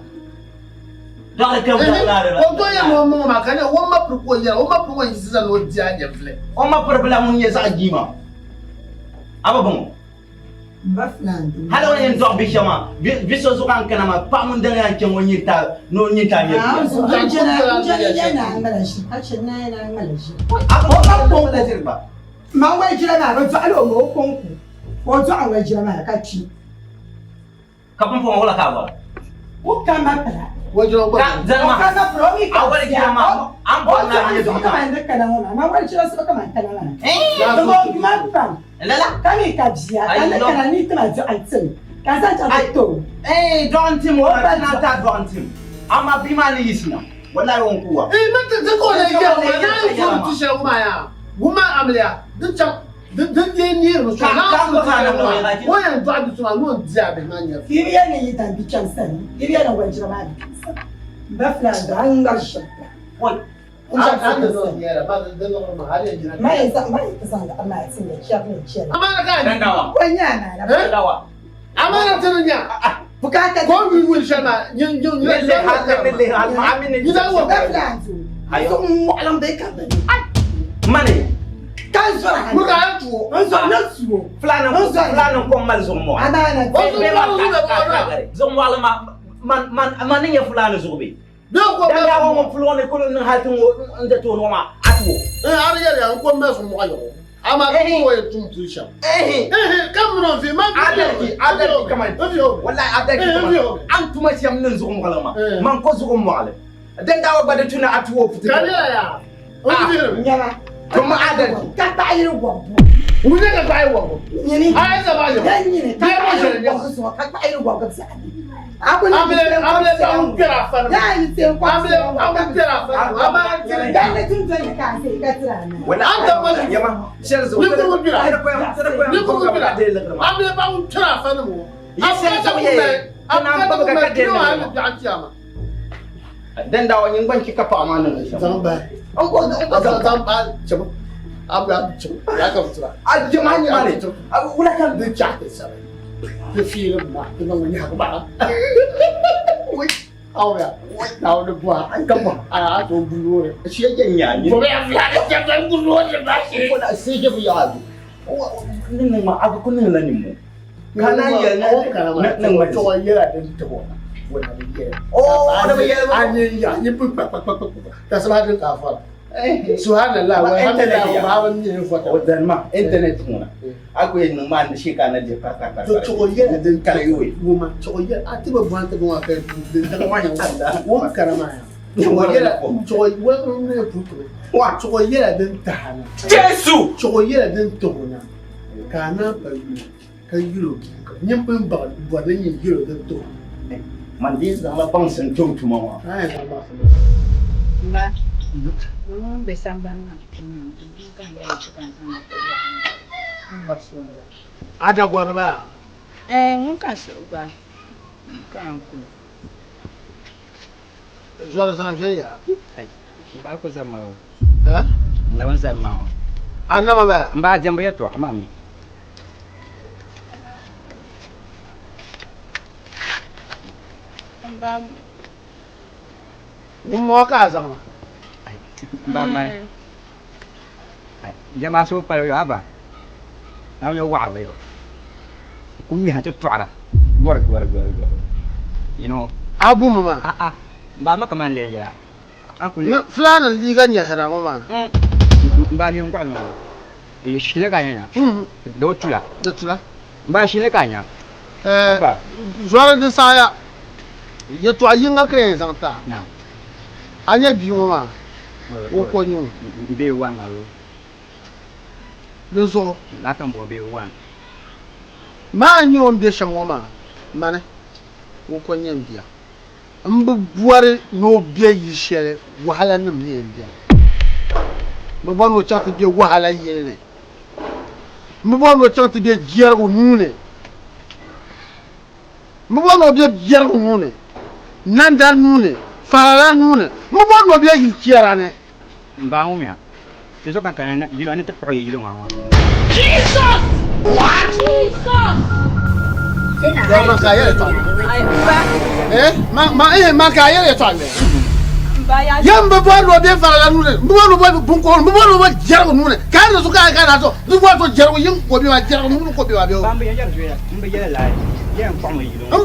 Dɔɣiri kpɛm ka naari la. O to yɛn o maŋ maa ka nyɛ o ma piri ka o yɛra o ma piri ŋɔ yiɣisi zani o di a nyɛvili. O ma piri bila ŋun nyɛ zaɣ jima a bi bɔŋɔ. Hali o ni yɛn dɔɣi bi shɛba maa, bi so zuɣu a ni kana maa, paɣa ŋun daŋya n-chaŋ o nyin taai ni o nyin taai nyɛ bia. Man walijira maa bi dɔɣila o ma o kɔŋko ka o dɔɣi walijira maa ka kpi. Ka pumpɔŋɔ wula ka a bɔra? O ka ma pira. Walijira Ka zani O maa, ka ma pira o mi ka a walijira maa, a ni O bɔri ni a dɔɣi nyɛ zuɣu bihi ka maa. man di kana ŋɔ maa, man walijira zuɣu ka man kana maa. Eii! Di ma pam. Lala. Ka mi ka bia, ka ni kana ni ti ma dɔɣi tim, ka n zaŋ chaŋ ti ti o. Eei, dɔɣi n-tim o, ka ti naan taai dɔɣi n-tim. Amaa bia maa ni yiɣisi na, walahi o ni ku wa. Eei, ma ti ti ka o lee yɛli ma, naa n zuri ti shɛli ŋɔ maa yaa, wumma amiliya, din chaŋ. Din dee neerimi so, Naawuni o yɛn dɔɣi bi so maa ni o ni di a bihi maa nyɛri. Yi bi yɛli ni yi dan bi chaŋ sani, yi bi yɛli ni wajira maa bi chaŋ sani. M ba Fulani daa ŋmari shɛm pam. Ma yɛn zaŋ ma yɛn ti zaŋ liɣiri maa ti ya chɛri ni chɛri. O nya amaana. Amaana ti ni nya. Bukaata. Ko n yuli shɛli maa nyin nyin Ba Fulani zuɣu m-mɔɣilim bee ka bini. Mani. Ka n zɔri hali. Muka a tuo. N zɔri na tuo. Fulani Fulani n kom mali zuɣu mɔɣili. Amaana ti. Zuɣu mɔɣili maa man man man ni nyɛ Fulani zuɣu bee? Dan daa ŋɔ puli ŋɔ ni kuli niŋ hali ti ŋɔ n da tooni ŋɔ maa a tuo. Eh, a di yɛliya n kom mali zuɣu mɔɣu yɔɣu. Amaa di ŋɔ yɛn tum puli shɛm. Eh, ka mini o vi man Adalci, adalci kaman. Wallahi adalci kaman. An tuma shɛm niŋ zuɣu mɔɣili maa. Man ko zuɣu mɔɣili. Dan daa gba di tuni a tuo puti. Ka yɛla yaa. O vi Nyɛma. Tuma adalci. Ka kpaɣi yiri wɔbigu. Ŋuni ka kpaɣi wɔbigu? Nyini. A yi zaba yɔɣu. Dan nyini ka kpaɣi yiri wɔbigu zuɣu ka kpaɣi yiri wɔbigu biɛɣu ni. Dan dawo nyin gban ka paɣa maa niŋ shɛm. Zaŋ bahi. Zaŋ bahi chɛbu. Abu ya chɛbu. Ya ka fitura. A jɛma nyɛma ni. Wula ka di chaɣi ti sabi. Ti fiili ma ti niŋ nyaɣi baɣa. Aw ya. Naawuni ni bɔha. Ka bɔha. A a to guloori. Shee jɛ nya ni. Bɔbi ya fiila ni chɛbu guloori ba shee. Ko na se jɛ bu yaɣa du. Ni niŋ ma a ku niŋ la nimmo. Ka na yɛli na niŋ ma tɔgɔ yɛla din tibɔ wala bi yɛli. Oh, na bi yɛli. A ni ya ni pu kpa kpa kpa kpa ka saba din ka fɔra. Subhanallah wa alhamdulillah wa ba mi ni fɔta. O dan ma internet ŋuna. A ku yɛn niŋ maa ni shee ka na je pa pa pa. To tɔgɔ yɛla din kala yooi. Wuma tɔgɔ yɛla a ti ba bɔn ti bɔn ka din daga wa nya wɔn karama ya. Tɔgɔ yɛla tɔgɔ wa ne pu wa tɔgɔ yɛla din tahana. Jesu. Tɔgɔ yɛla din tohona. Ka a naan pa yuli ka yuli o bia ka nyini pun baɣa bɔri ni nyin yuli o din tohona. Man dii zaŋla baŋsim tum tuma maa. A yɛn zaŋ baŋsim Mba, ŋun be sambani maa ni ka n yɛli ti ka n zaŋ ti n bɔri so n-la. A dagɔri maa? Ɛɛh, ŋun ka suhu gba ka n kuli. Zɔri zaŋ ʒe ya. M ba ku zami ma o. Ha? N na bi zami ma o. A nama ba? M ba diɛmbu yɛtɔɣa maa mi. M ba. Ŋun mɔɔ ka a zaŋ ma. M ba mali. Jɛma suhu pali yo aba. Naawuni yo waɣiri yo. Ku miha ti tɔɣira. Gɔri gɔri gɔri gɔri. You know. A bu mi maa? A a. M ba ma kaman lee yɛla. A ku lee. Fulaani liiga nyɛhira ŋɔ maa. M ba ni gɔɣili maa. Shili ka nya. Di o tula. Di tula. M ba shili ka nya. Zɔri di saɣiya. Yɛtɔɣ yiŋga ka yɛn zaŋ ti a. A nya bia ŋɔ maa, o ko nyɛ o. Bee one alo. Di zuɣu. Laa ka m bɔri bee one. Maa n-nyɛ o ni be shɛm ŋɔ maa, mani, o ko nyɛ m bia. M bi bɔri ni o be yili shɛli wahalanim ni yɛn beni. M bi bɔri ni o chaŋ ti be wahala yili ni. M bi bɔri ni o chaŋ ti be jɛrigu nuu ni. M bi bɔri ni o be biɛrigu nuu ni, nandar nuu ni, farala nuu ni. M bi bɔri ni o be yili chɛra ni. M ba ŋumiya, ti zo ka kana yili ni ti kpuɣi yi yili ŋɔ ŋɔ. Jesus! What? Jesus! Man ka yɛli tɔɣili. Eh, ma ma eh man ka yɛli tɔɣili. Yɛn bi bɔri ni o be farala nuu ni, m bi bɔri ni o be binkɔbiri, m bi bɔri ni o be jɛrigu nuu ni. Ka a ni so ka a kana so, di bɔri so jɛrigu yiŋ ka o be maa, jɛrigu nuu ni ka o be maa bee o. N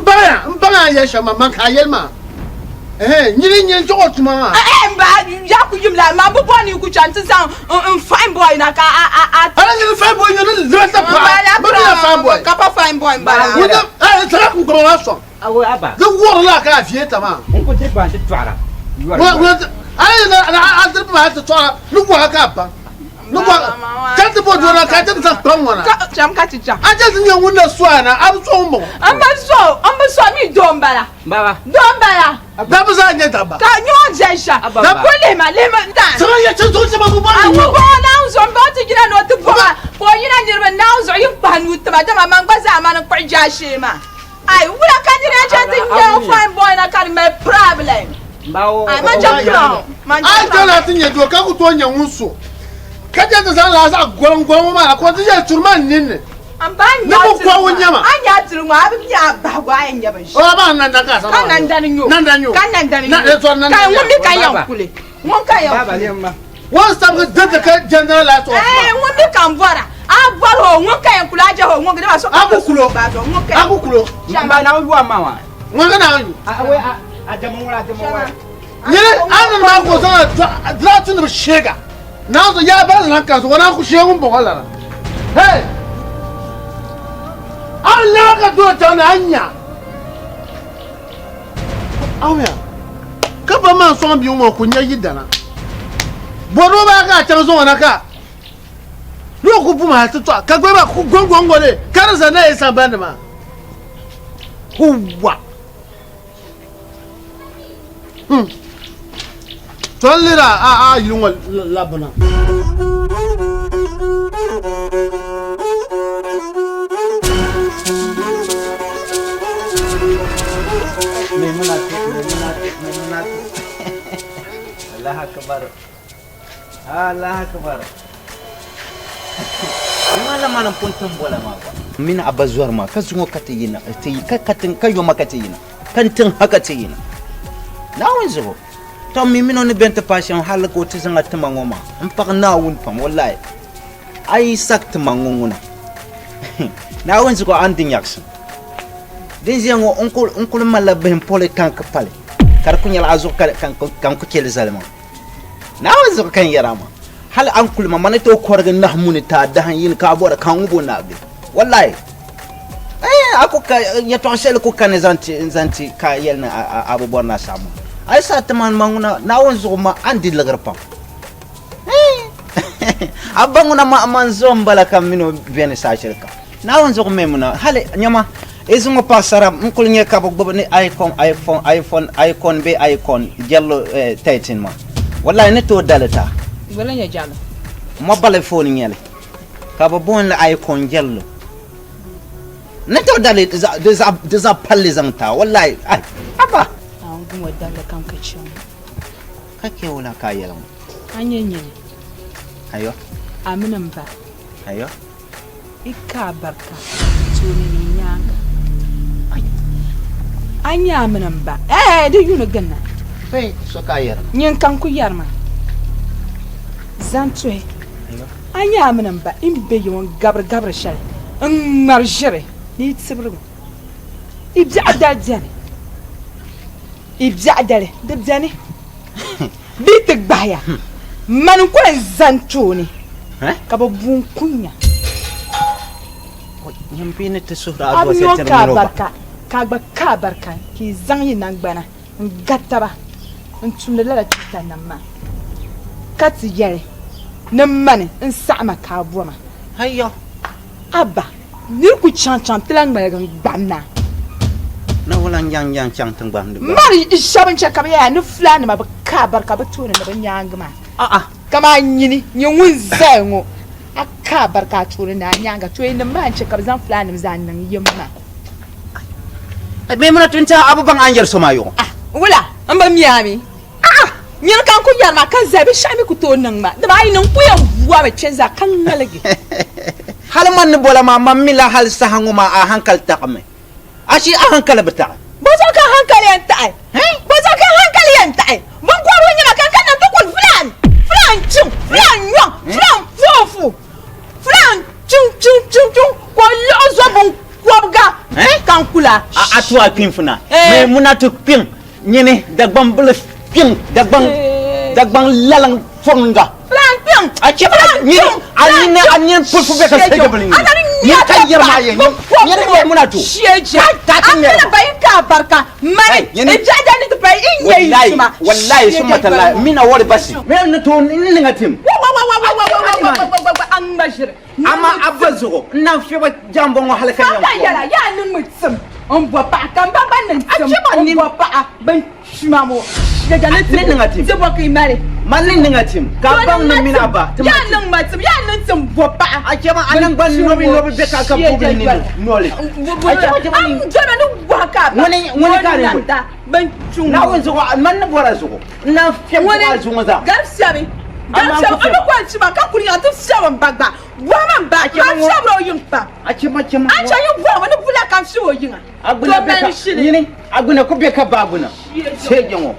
baŋya, n baŋya a ni yɛli shɛm maa, man ka a yɛli maa. Ɛhɛn, nyini nyini chuɣu tuma maa. Ɛhɛn, ba ya ku yim la, man bi bɔri ni yi ku chaŋ ti zaŋ n fine boy na ka a a a. Ala nyini fine boy nyini liri ti paɣa, bi mi ya fine boy. Ka pa fine boy m-bala. Wuna, eh, sara kun kɔrɔ maa sɔŋ. Awo aba. Di wuɣiri la ka a vie ta maa. N ku diri ba nti tɔɣira. Ala yi na a diri ba ti tɔɣira ni waha ka a baŋ. Ni waha ka ti bo dɔna ka ti zaŋ kpaŋ ŋɔ na. Cham ka ti chaŋ. A chɛ ti nyɛ ŋun na so a na a bi so ŋun bɔŋɔ. N bi so n bi so mi doo m-bala. Baba. Doo m-bala. Dabba zaa nyɛ dabba. Ka nyɔɔ jɛn shɛm. Dabba. Ku lihima lihima n-dan. Sara yɛ chɛ zuɣu chɛ ma bi bɔri ni. A ŋun bɔŋɔ Naawuni zo m-baŋ ti jina ni o ti bɔŋ a. Ka o yina niriba Naawuni zuɣu yin kpahi nuu tima, dama man gba zaa mani n-kpuɣi jaashee maa. Ai, wula ka nira yɛn chaŋ ti nya o fine boy na ka di mali problem? Ai, man je crown, man je A yi crown. chana ti nya doo ka ku tooi nya ŋun so, ka chɛ ti zaŋ lala zaɣ goliŋgoliŋ ŋɔ maa na ka o ti yɛli churi maa ninni N ba, n ni nya bɛ diri kɔhi o ŋɔ, nyama. a nya diri ŋɔ, a bi nya a bahigu a yɛn nya binshɛɣu. O ba, nandani ka a Ka nandani n-nyɛ o. Nandani n-nyɛ o. Ka nandani Na, n-nyɛ o. eh, sorry, nandani Ka ŋun mi ka n-nyɛ o. yɛn kuli. Ŋun ka yɛn kuli. Ŋun sabigi diriti ka jɛndira lahi tɔɣi Eh, ŋun mi ka n bɔra. A bɔri o, ŋun ka yɛn kuli, a jɛhi o, ŋun dama so ka A ku kulo. gbaai zuɣu, ŋun ka A ku kulo. N ba na yu a ma maa. Ŋun ka na yu. A wai a a dama ŋɔ a dama ŋɔ. Nyini a ni maa ko zaŋ a dirati nim sheega. Naa zo yaa bala lan ka zuɣu na ku shee ŋun bɔŋɔ lana. Hey! A laa ka doo chaŋ ni a nya. Awuya, ka ba maa sɔŋ bia ŋɔ ku nya yidana. Bɔdoo baa ka a chaŋ zaŋ o na ka ni o ku bum hali ti tɔɣa ka gba maa ku gɔŋgɔŋgɔ li ka di za na yi sambani maa. Huwa! To n lihiri a a yili ŋɔ labina. Maimunatu, Maimunatu, Maimunatu. Allah akbar. Allah akbar. Mala mana pun tin bola maa gba. Mini a ba zɔri maa ka zuŋɔ ka ti yina, ti ka ka tin ka yoma ka ti yina, ka n tiŋ ha ka ti yina. Naawuni zuɣu. Tɔ mi mini o ni beni ti paai shɛm hali ka o ti zaŋ a tima ŋɔ maa m paɣi Naawuni pam wallahi. A yi sak tima ŋɔ ŋuna Naawuni zuɣu a ni di nyaɣisim. Din ʒiya ŋɔ n kuli malila bihi m poli tanki pali ka di kuli nyɛla a zuɣu ka n ku chɛ li zali maa. Naawuni zuɣu ka n yɛra maa. Hali a ni kuli ma, ma ni tooi kɔrigi nahi muni ti a dahin yini ka a bɔri ka n ŋub o naagi. Wallahi! Eh, a ku ka yɛtɔɣ shɛli ku kani zaŋ ti zaŋ ti ka a yɛli ni a bi bɔri ni a saɣim ma. A yi saɣi ti ma ma ŋuna, Naawuni zuɣu ma a ni di liɣiri pam. Eh, a ba ŋuna ma man zo m-bala ka m min o beni saha shɛli kam. Naawuni zuɣu Maimuna, hali nyama i zuŋɔ paɣisara n-kuli nyɛ ka bɛ gbubi ni iPhone, iPhone, iPhone, iPhone bee iPhone jɛllo 13 maa. Wallahi ni tooi dali ti a. Wala nyɛ jɛllo? Mobile phone n-nyɛ li ka bɛ booni li iPhone jɛllo. Ni tooi dali di zaɣ palli zaŋ ti a, wallahi, ai, haba! A n gum o dalli kam ka chɛ ŋɔ. Ka chɛ o la ka a yɛli ŋɔ? A nyɛ nyini. Ayo. A mini m ba. Ayo. I ka a barika tooni ni nyaaŋa. A nya a mini m ba. Ɛɛ, di yuuni ginna. Bee so ka a yɛri ma? Nyin ka n ku yɛri ma. Zaŋ tuhi. A nya a mini m ba n be yiŋɔ n-gabiri gabiri shɛli n-ŋmari ʒiri ni yi tibirigu. I biɛɣu dali beni. I biɛɣu dali di beni. Bɛ yi ti gbahi ya, mani n-ku yɛn zani tooni ka bɛ bu n-kunya. A bi niŋ ka a barika, ka a gba ka a barika, ka yi zaŋ yi naŋgbana n-gari taba n-tumdi lala chitanim maa, ka ti yɛli ni mani n-saɣi ma ka a bo ma. A ba, nir ku chaŋ chaŋ ti lan ŋmaligi n-gbahim na. Na wula n-yaŋ yaŋ chaŋ ti gbahim di gba? Mari shɛba n-chɛ ka bɛ yɛya ni fulaannima bi ka barika bɛ tooni ni bɛ nyaaŋa maa. A'a! Kaman nyini nyɛ ŋun zaya ŋɔ, a ka barika a tooni ni a nyaaŋa, tɔyanim maa n-chɛ ka bɛ zaŋ fulaannim zaa niŋ yim maa. Bɛ mini ti n-tɛhi a bi baŋ a ni yɛri so maa yɔɣɔ. Ah! Wula? M bi mi a mi? A'a! Nyini ka n ku yɛri maa ka zali binshɛɣu mi ku tooi niŋ ma, dama a yi niŋ n ku yɛn bɔmi kpe zaa ka ŋmaligi. Hali man ni bɔla maa, man mi la hali saha ŋɔ maa a hankali taɣimi. Achi a hankali bi taɣi. Bɔzuɣu ka hankali yɛn taɣi? Bɔzuɣu ka hankali yɛn taɣi? Binkɔbiri nyɛma ka n kanna nti kuli fulaan, fulaan chiŋ, fulaan nyɔŋ, fulaan foofu, fulaan chiŋ chiŋ chiŋ chiŋ ka o liɣi zo binkɔbiga ka n kula. A tu a kpiŋ funa, muna ti kpiŋ Nyini Dagbaŋ bili kpiŋ Dagbaŋ Dagbaŋ laliŋ fɔŋga. Fulaan kpiŋ. A chɛ ba nyini a nini a nini pulfu bɛ ka sege bili nyini. Nyini ka yɛri maa yɛ nyini bɛ muna to. Shɛja. Ka ti ŋmɛri ma. A bayi ka barika mani. Nyini. Jaja ni ti payi in yɛ yi tuma. Wallahi summa tallahi mina wari basi. Mɛ ni to n niŋa tim. Wa wa wa wa wa wa wa wa wa wa wa an ŋma ʒiri. Ama a ba zuɣu n na fiɛba jambɔŋɔ hali ka nyɛ. Ka yɛla yaa niŋ mi tim. N bɔ paɣa ka n ba gba niŋ tim. N bɔ paɣa bin kpima ŋɔ. Ni niŋ a tim. Ti bɔ ka i mali. Man ni niŋ a tim ka a baŋ ni mini a ba ti ma tim. Yaa niŋ ma tim, yaa niŋ tim bɔ paɣa. A chɛ ma a naŋgbani nobi nobi bɛ ka ka bubili ni noli. A chɛ ma ni. Jɔna ni gɔhi ka a ba. Ŋuni ŋuni ka a ni bɔ. Bin kpiŋ. Naawuni zuɣu man ni bɔra zuɣu. N na fiɛm a zuɣu ŋɔ zaa. Gari fiɛbi. Gari fiɛbi. A ni kɔhi chima ka kuli nyaŋ ti fiɛbi n ba gba. Bɔhima m ba, ka n fiɛbiri o yiŋ pam. A chɛ ma chɛ ma. A chɛ yi bɔhimi ni bula ka n fiɛbi o yiŋa. Agbuna bɛ ka nyini agbuna ku bɛ ka ba agbuna seeje ŋɔ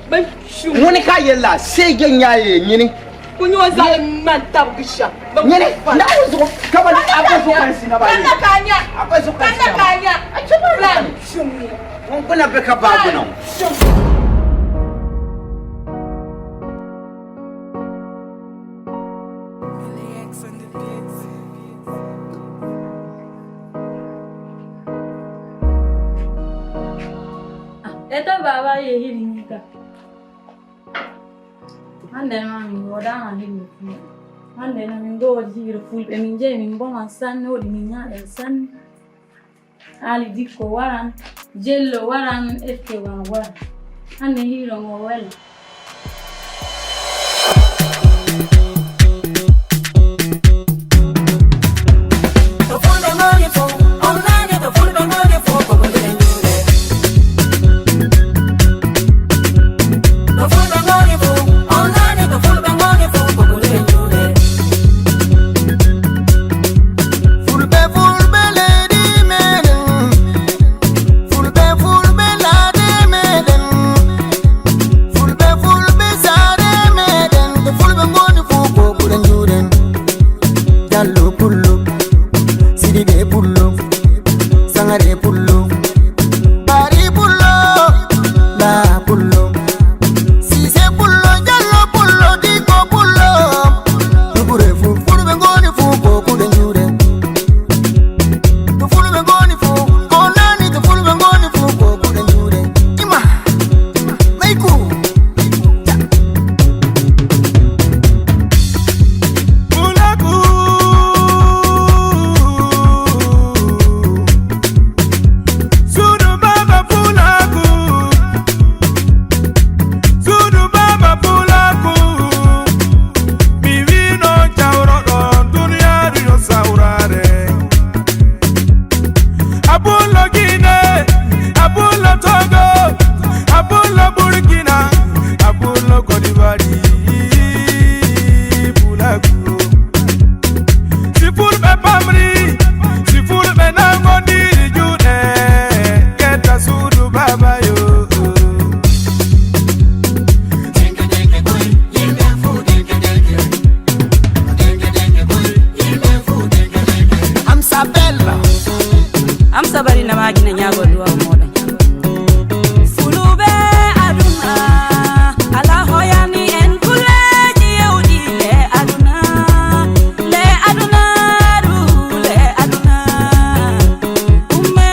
ŋuni ka yɛli la seeje nya ye nyini. Ku nyɛ o zaɣ ŋmani tabigi shɛm. Nyini Naawuni zuɣu ka ba a ba zuɣu ka n si na ba ye. Kanna ka a nya. A ba zuɣu ka n si na ba. Kanna ka a nya. A chɛ ma ŋun gbuna bɛ ka ba agbuna ŋɔ. Eta baba ye hiri nika. Hande ma min woodama hirmi fulɓe. Hande no min goodi hiro fulɓe min jehi min boman sanne woɗi min ñaaɗen sanne. Ali Dikko waran, Jello waran, Ette waran. Hande hiro ngo wela. Fulbe fulbe leydi meɗen, fulbe fulbe laaɗe meɗen, fulbe fulbe saare meɗen, to fulɓe ngoni fuu ko ɓuren juuren. Jallo pullo, Sidibe pullo, Sangare pullo, Bari pullo, La pullo, Sise pullo, Jallo pullo, Dikko pullo, Dugure fu, fulɓe ngoni fuu ko ɓuren juuren. To fulɓe ngoni fuu ko nani, to fulɓe ngoni fuu ko kuɗe juuɗe ima maiku. Pulaku. Sudu baba pulaku. Sudu baba pulaku. Mi wino jawro ɗon duniyaaru yo sawrare. Abulo Guinée, Abulo Togo, Abulo Burkina, Abulo Côte d'Ivoire. Pulaku. Si fulɓe pamri, si fulɓe nangodiri juuɗe, ketta suudu baba yo. Amsa Bella. Amsa bari na magina ñaago duwaw moɗon fulube aduna ala hoyani en kuleji yewɗi le aduna le aduna du le aduna umme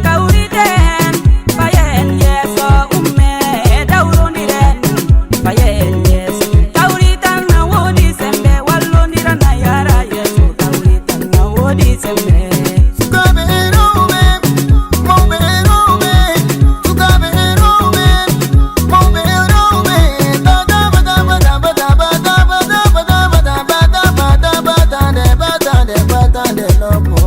kawriten fayen yeeso umme dawrodiren fayen yeeso kawritan na woodi sembe wallodira na yara yeeso kawritan na woodi sembe. Sukaɓe e rewɓe, mawɓe e rewɓe, sukaɓe e rewɓe, mawɓe e rewɓe, bada bada bada bada bada bada bada bada bada bada badande badande badande lobbo.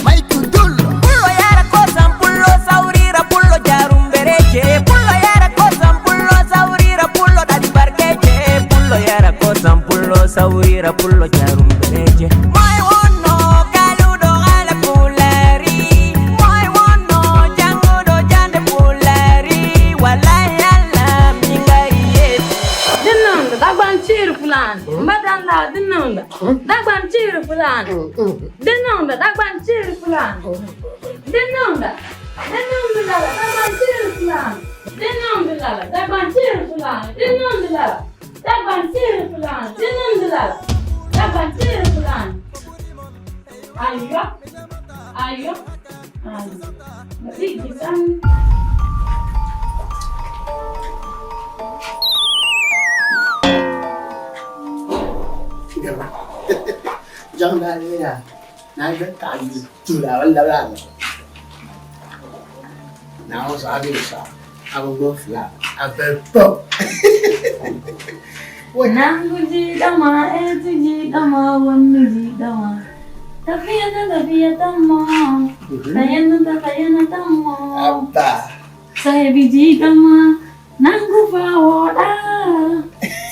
Maiku Dullo. Pullo yara kosam pullo sawrira pullo jarum bereje pullo yara kosam pullo sawrira pullo ɗaɗi barkeje pullo yara kosam pullo sawrira pullo jarum bereje. Moy wonno kaluɗo ala pulari, moy wonno janguɗo jande pulari, wallahi Allah min gari yetti. Dinnondo Dagban ciiri fulani mbaɗanɗa dinnondo Dagban ciiri fulani dinnondo Dagban ciiri fulani dinnondo dinnondo lala Dagban ciiri fulani dinnondo lala Dagban ciiri fulani dinnondo lala Dagban ciiri fulani dinnondo lala Dagban ciiri fulani ayyo ayyo ayyo no ɗiggi sanne. Jangdani ya. Na yi taɣi yi tuuli a bi labi a zuɣu. Naawuni zuɣu a bɛ zuɣusaa a bi gbubi fila a bali pam. Nangu ji dama etu ji dama wani ji dama tafiya na tafiya tammo tayana ta tayana tammo Abba. sahibi ji dama nangu fa woda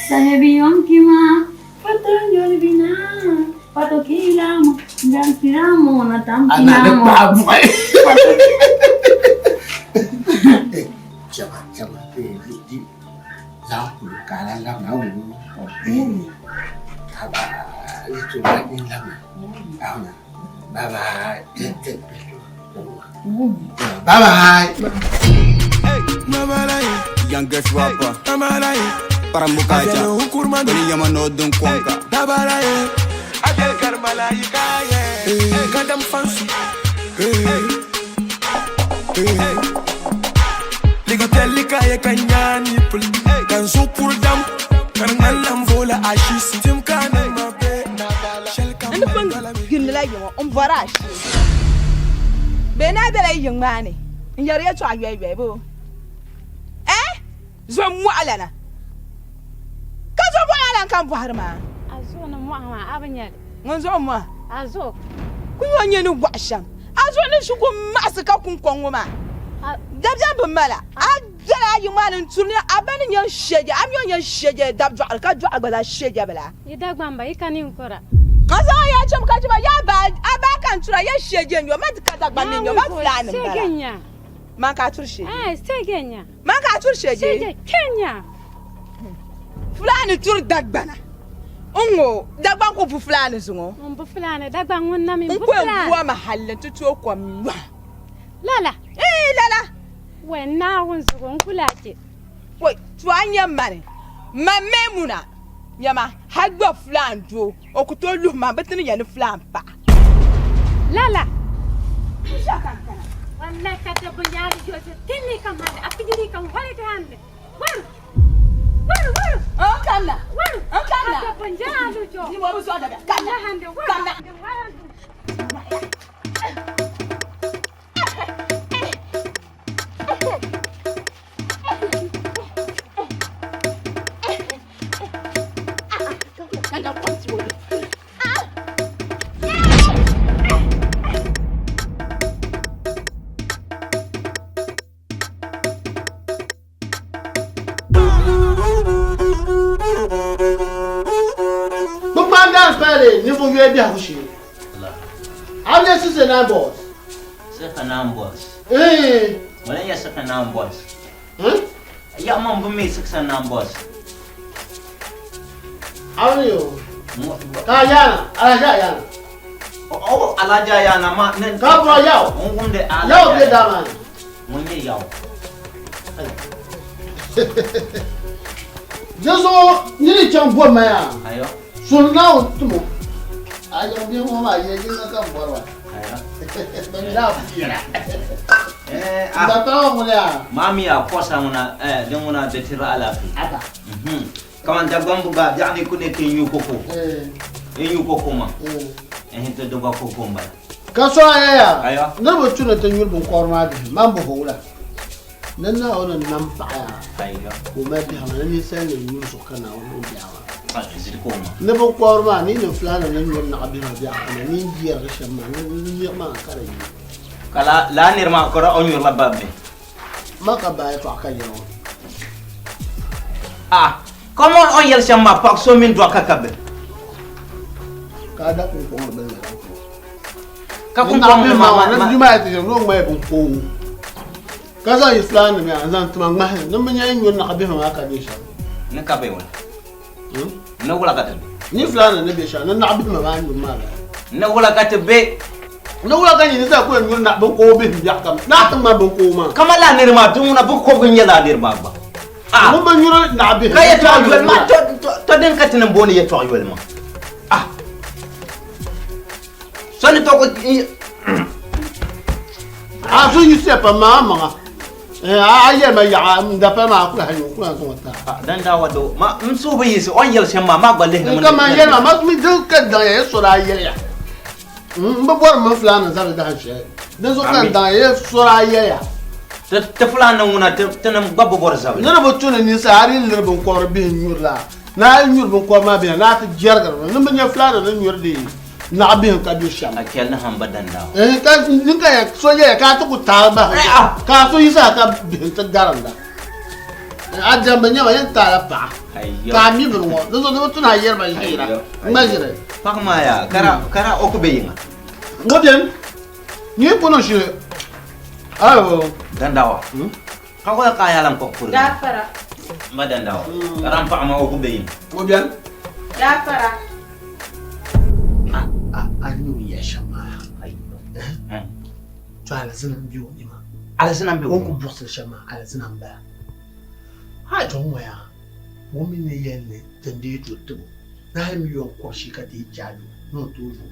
sahibi yonkima fato nyolbina fato kilamo jantiramo na Ana ni tampinamo paɣa buɣi. Chama chama di di zaŋ kuli ka a lan labina wuu ka ba yi ti ba din labina ahuna bye bye. Bye bye. Youngest rapper. Parambukaja. Kuni yama no dun kwanka. Goddamn fancy. Ligotelika ye kanyani pul. Kanzu pul dam. Karngalam vola ashis. Tim kana mabe. N pun gindila yiŋɔ n bɔri a shee bee naa bela yi yiŋ maa ni n yɛri yɛtɔɣa yoyyoy boo eh zo mɔɣilana ka zo mɔɣilana ka n bɔhiri maa A zo ni mɔɣu maa a bi nyɛli. Ŋun zuɣu mɔɣu A zo. Ku yo nyɛ ni wɔɣu shɛm a zuɣu ni ʒi ku maɣisi ka kuŋkɔŋ ŋɔ maa dabiɛm bi mala a bela a yiŋ maa ni n-turi ni a ba ni nyɛ shɛja a mi o nyɛ shɛja dab dɔɣiri ka dɔɣi gba zaa shɛja bila. Yi Dagbamba yi ka ninkura. Ka zaŋ ya cham ka chima ya ba a ba ka n tura ya shɛja n-yo ma ti ka Dagbaŋ ni n-yo ma Fulani m-bala. Man ka a turi shɛja. Eh, shɛja nya. Man ka a turi shɛja. Shɛja Kenya. Fulani turi Dagbana. N-ŋɔ Dagbaŋ ku bu Fulani zuŋɔ. N bu Fulani Dagbaŋ ŋun na mi n bu N ku yɛn Fulani. bu a ma halli nti tooi kom nyɔhi. Lala. Ee lala. Wɛ Naawuni zuɣu n ku lahi chɛ. Wɛ to a nya mani man Maimuna nyama hali gba Fulaan doo o ku tooi luhi ma bɛ ti ni nya ni Fulaan paɣa. Lala. Wallahi ka dabba yaari jɔsi tinni kam hande a fijiri kam holete hande waru waru waru N kanna waru n kanna ka dabba jaalu jo Ni mo bi zuɣu dabiya kanna hande waru kanna. Gbogbo dance pɛli ninvuɣ yuya biɛhigu shee. A nyɛ Sise Nine Boys. Sika Nine Boys. Eh. Wala nyɛ Sika Nine Boys. Ya man bi mi Sika Nine Boys. Awuni yo. Ka yana, alaja yana. Oh, alaja yana ma. Ka bɔ yaw. N wumdi alaja. Yaw bɛ daa maa ni. Ŋun nyɛ yaw. Dinzuɣu nini chaŋ bɔmma yaa. Ayo. Suli Naawuni tumo. A yaŋ bihi ŋɔ maa yɛ yinga ka m bɔri ba. Ayo. Bɛ mi daa fiɛra. N da paɣa ŋuni yaa. Maa mi a kɔsa ŋuna eh din ŋuna di tiri alaafee. Aba. Kaman Dagbambu gba biɛɣu ni ku ne ti nyu koko. N nyu koko maa. Eh to di gba koko m-bala. Ka so a yɛya, Ayo. niriba tu ni ti nyuri binkɔbiri maa bihi, man bi howula. Ni Naawuni ni nam paɣa yaa, Ayo. ka o mali bihi maa, ni ninsalinima nyuri zuɣu ka Naawuni niŋ biɛɣu maa. Ziri ka o ma. Ni binkɔbiri maa, ni nim Fulaannima ni nyuri naɣ bihi maa biɛɣu kama, ni n yɛrigi shɛm maa, ni niɣi maa ka di yi. Ka laa niri maa ka o nyurila babbi. Ma ka baa yɛtɔɣa ka yɛli o. Ah, come on, o ni yɛli shɛm maa, paɣ so mini dɔɣika ka bihi. Ka a da kuŋkɔŋ di bini lala. Ka kuŋkɔŋ ni maa maa maa. Juma ti yɛn ŋmayi binkooŋ ka zaŋ yi Fulaannima yaa n-zaŋ tima ŋmahi ni bɛ nya yi nyuri naɣibihi maa ka be shɛm. Ni ka be wula? Ni wula ka ti be? Ni Fulaannima ni be shɛm ni naɣibihi maa nyuri maa bala. Ni wula ka ti be? Ni wula ka nyini zaa ku yɛn nyuri binkooŋ bihi biɛɣu kam naa ti ŋmani binkooŋ maa. Kaman lala niriba maa di ŋuna binkɔbigu n-nyɛ lala niriba maa gba. Ah! Ŋun bi nyuri naɣibihi. Ka yɛtɔɣa yoli maa tɔ din ka ti ni booni yɛtɔɣa yoli maa. Ah! So ni tɔgu A so yiɣisiya pam maa maŋa a yɛli ma yaɣa n da pali maa a kuli hali n kuli zaŋ ta. Dan daa wa do ma n suhu bi yiɣisi o ni yɛli shɛm maa maa gba lihiri mi. N ka man yɛli ma ma mi din ka daŋ ya ya so daa yɛli ya. N bi bɔri mini fulaani zabili dahin shɛli. Dinzuɣu ka n daŋ ya sɔri a yɛya. Ti fulaani ŋuna tinim gba bi bɔri zabili. Ni di bi tu ni ninsal a di liri binkɔbiri bihi n-nyuri la, ni a yi nyuri binkɔbiri maa bihi ni a ti jɛrigiri ba. Ni bi nya fulaani ni nyuri di naɣ bihim ka be shɛm. A chɛli ni hamba dandawa. Ɛɛh, ka ni ka ya so yɛya ka a ti ku taai bahi ka a so yiɣisi ka bihim ti garinda. A diɛmbu nyɛma yɛn taala paɣa ka a mi bini ŋɔ dinzuɣu di bi tu ni a yɛri ba ʒiira ŋma ʒiri. Paɣa maa yaa kara o ku be yiŋa. Ŋɔ beni ni yi kuni shili ayo. Dandawa ka waya ka a yaa lan kpuɣi puri. Gaafara. M ba Dandawa kara m paɣa maa o ku be yiŋa. Ŋɔ beni. Gaafara. A ni mi yɛli shɛm maa to alizina m-be o ni maa. Alizina m-be o ni. O ni ku buɣisiri shɛm maa alizina m-bala. Ha to ŋɔ yaa ŋun mi ni yɛli ni ti n-deei ti o tibu ni hali miliyɔn kɔbishii ka ti yi chaagi o ni o tooi zo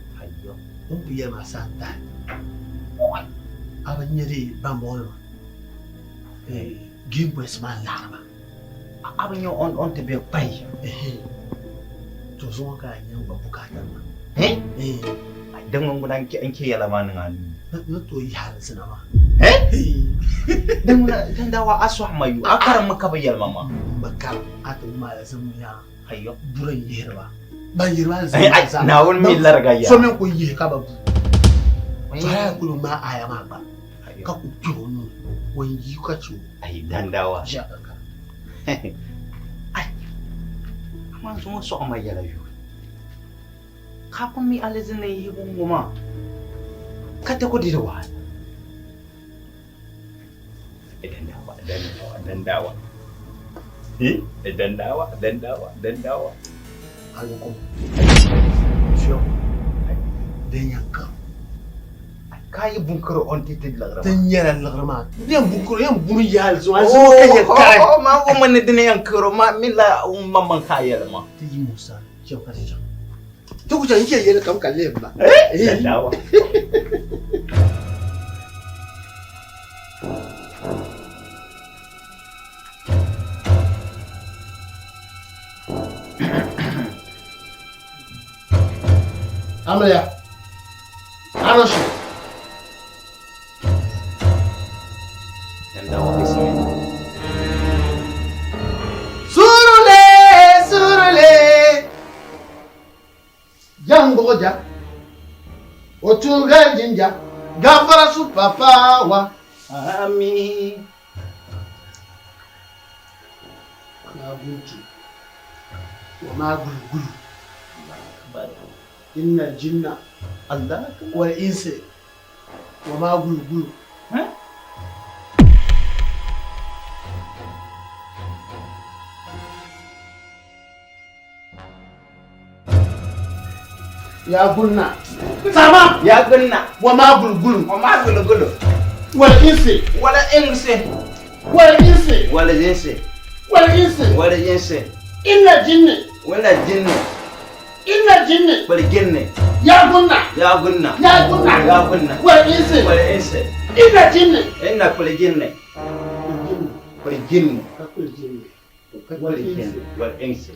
o ni ku yɛli maa saha n-tahi a bi nya dee bambɔŋɔnima game boys maa n-laɣiri ba. A bi nya o ni ti be kpai. To zuŋɔ ka a nya n gba bukaata nima. Din ŋun ŋuna n-chɛ yɛla maa niŋ a nuu ni. Ni tooi yihi alizina maa. Din ŋuna Dandawa a sɔɣi ma yu, a karimmi ka bi yɛli ma maa. M bi karim, a ti wum alizin ŋun yaa buri n-yihiri ba. Ban yihiri ba alizin maa zaa. Naawuni mi lariga yaa. So mi n-kuli yihi ka ba bu. To hali a kuli ŋmaai aya maa gba ka ku kpɛh o nuu ni, o n-yi ka chɛ o. Ayi Dandawa. Ʒiya kankana. Ai, amaa zuŋɔ sɔɣi ma yɛla yu. Ka a ku mi alizini yihibu ŋ-ŋɔ maa, ka ti ku di di wahala. Dandawa, dandawa, dandawa. Dandawa, dandawa, dandawa. Aloko, fiɛŋ, din yɛn karo. Ka yi bunkiri o n-ti ti liɣiri maa. Din nyɛla liɣiri maa. Din yɛn bunkiri o yɛn bumi yaali zuɣu alizini ka yɛn kari. Maa wummi ni dini yɛn karo maa mi la maŋmaŋ ka a yɛli maa. Ti yi Musa chaŋ ka ti chaŋ. Ti ku chaŋ n chɛ yɛli kam ka lihi ba. Dandawa. Amiliya, Anoshi. Dandawa bismillah. Surule, surule. Jangoja. Otunga jinja. Gafara su papa wa. Amin. Ma guntu. Wa ma gulgulu. Inna jinna. Allah wal insi. Wa ma gulgulu. Ya gunna. Sama. Ya gunna. Wa ma gulgulu. Wa ma gulgulu. Wal insi. Wal insi. Wal insi. Wal insi. Wal insi. Wal insi. Inna jinni. Wala jinni. Inna jinni. Wal jinni. Ya gunna. Ya gunna. Ya gunna. Ya gunna. Wal insi. Wal insi. Inna jinni. Inna kul jinni. Kul jinni. Kul jinni. Wal insi. Wal insi.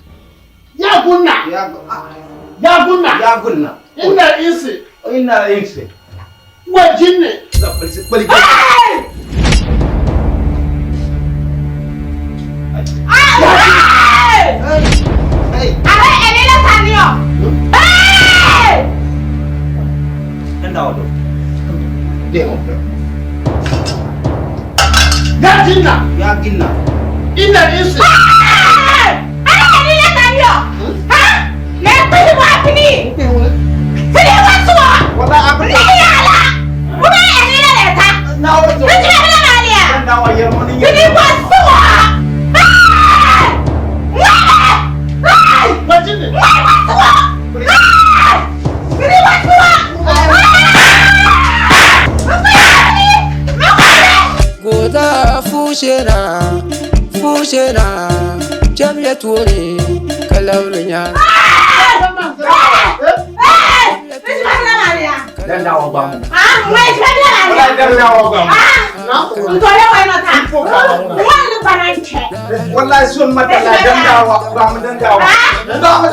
Ya gunna. Ya gunna. Ya gunna. Inna insi. Inna insi. Wal jinni. Kul jinni. Ya jinna. Ya ginna. Inna insi. Goda fushena, fushena, chemye tuoni, kalabri nyanga. Dandawa gbamu. Wallahi sun mata la dandawa gbamu dandawa. Dandawa.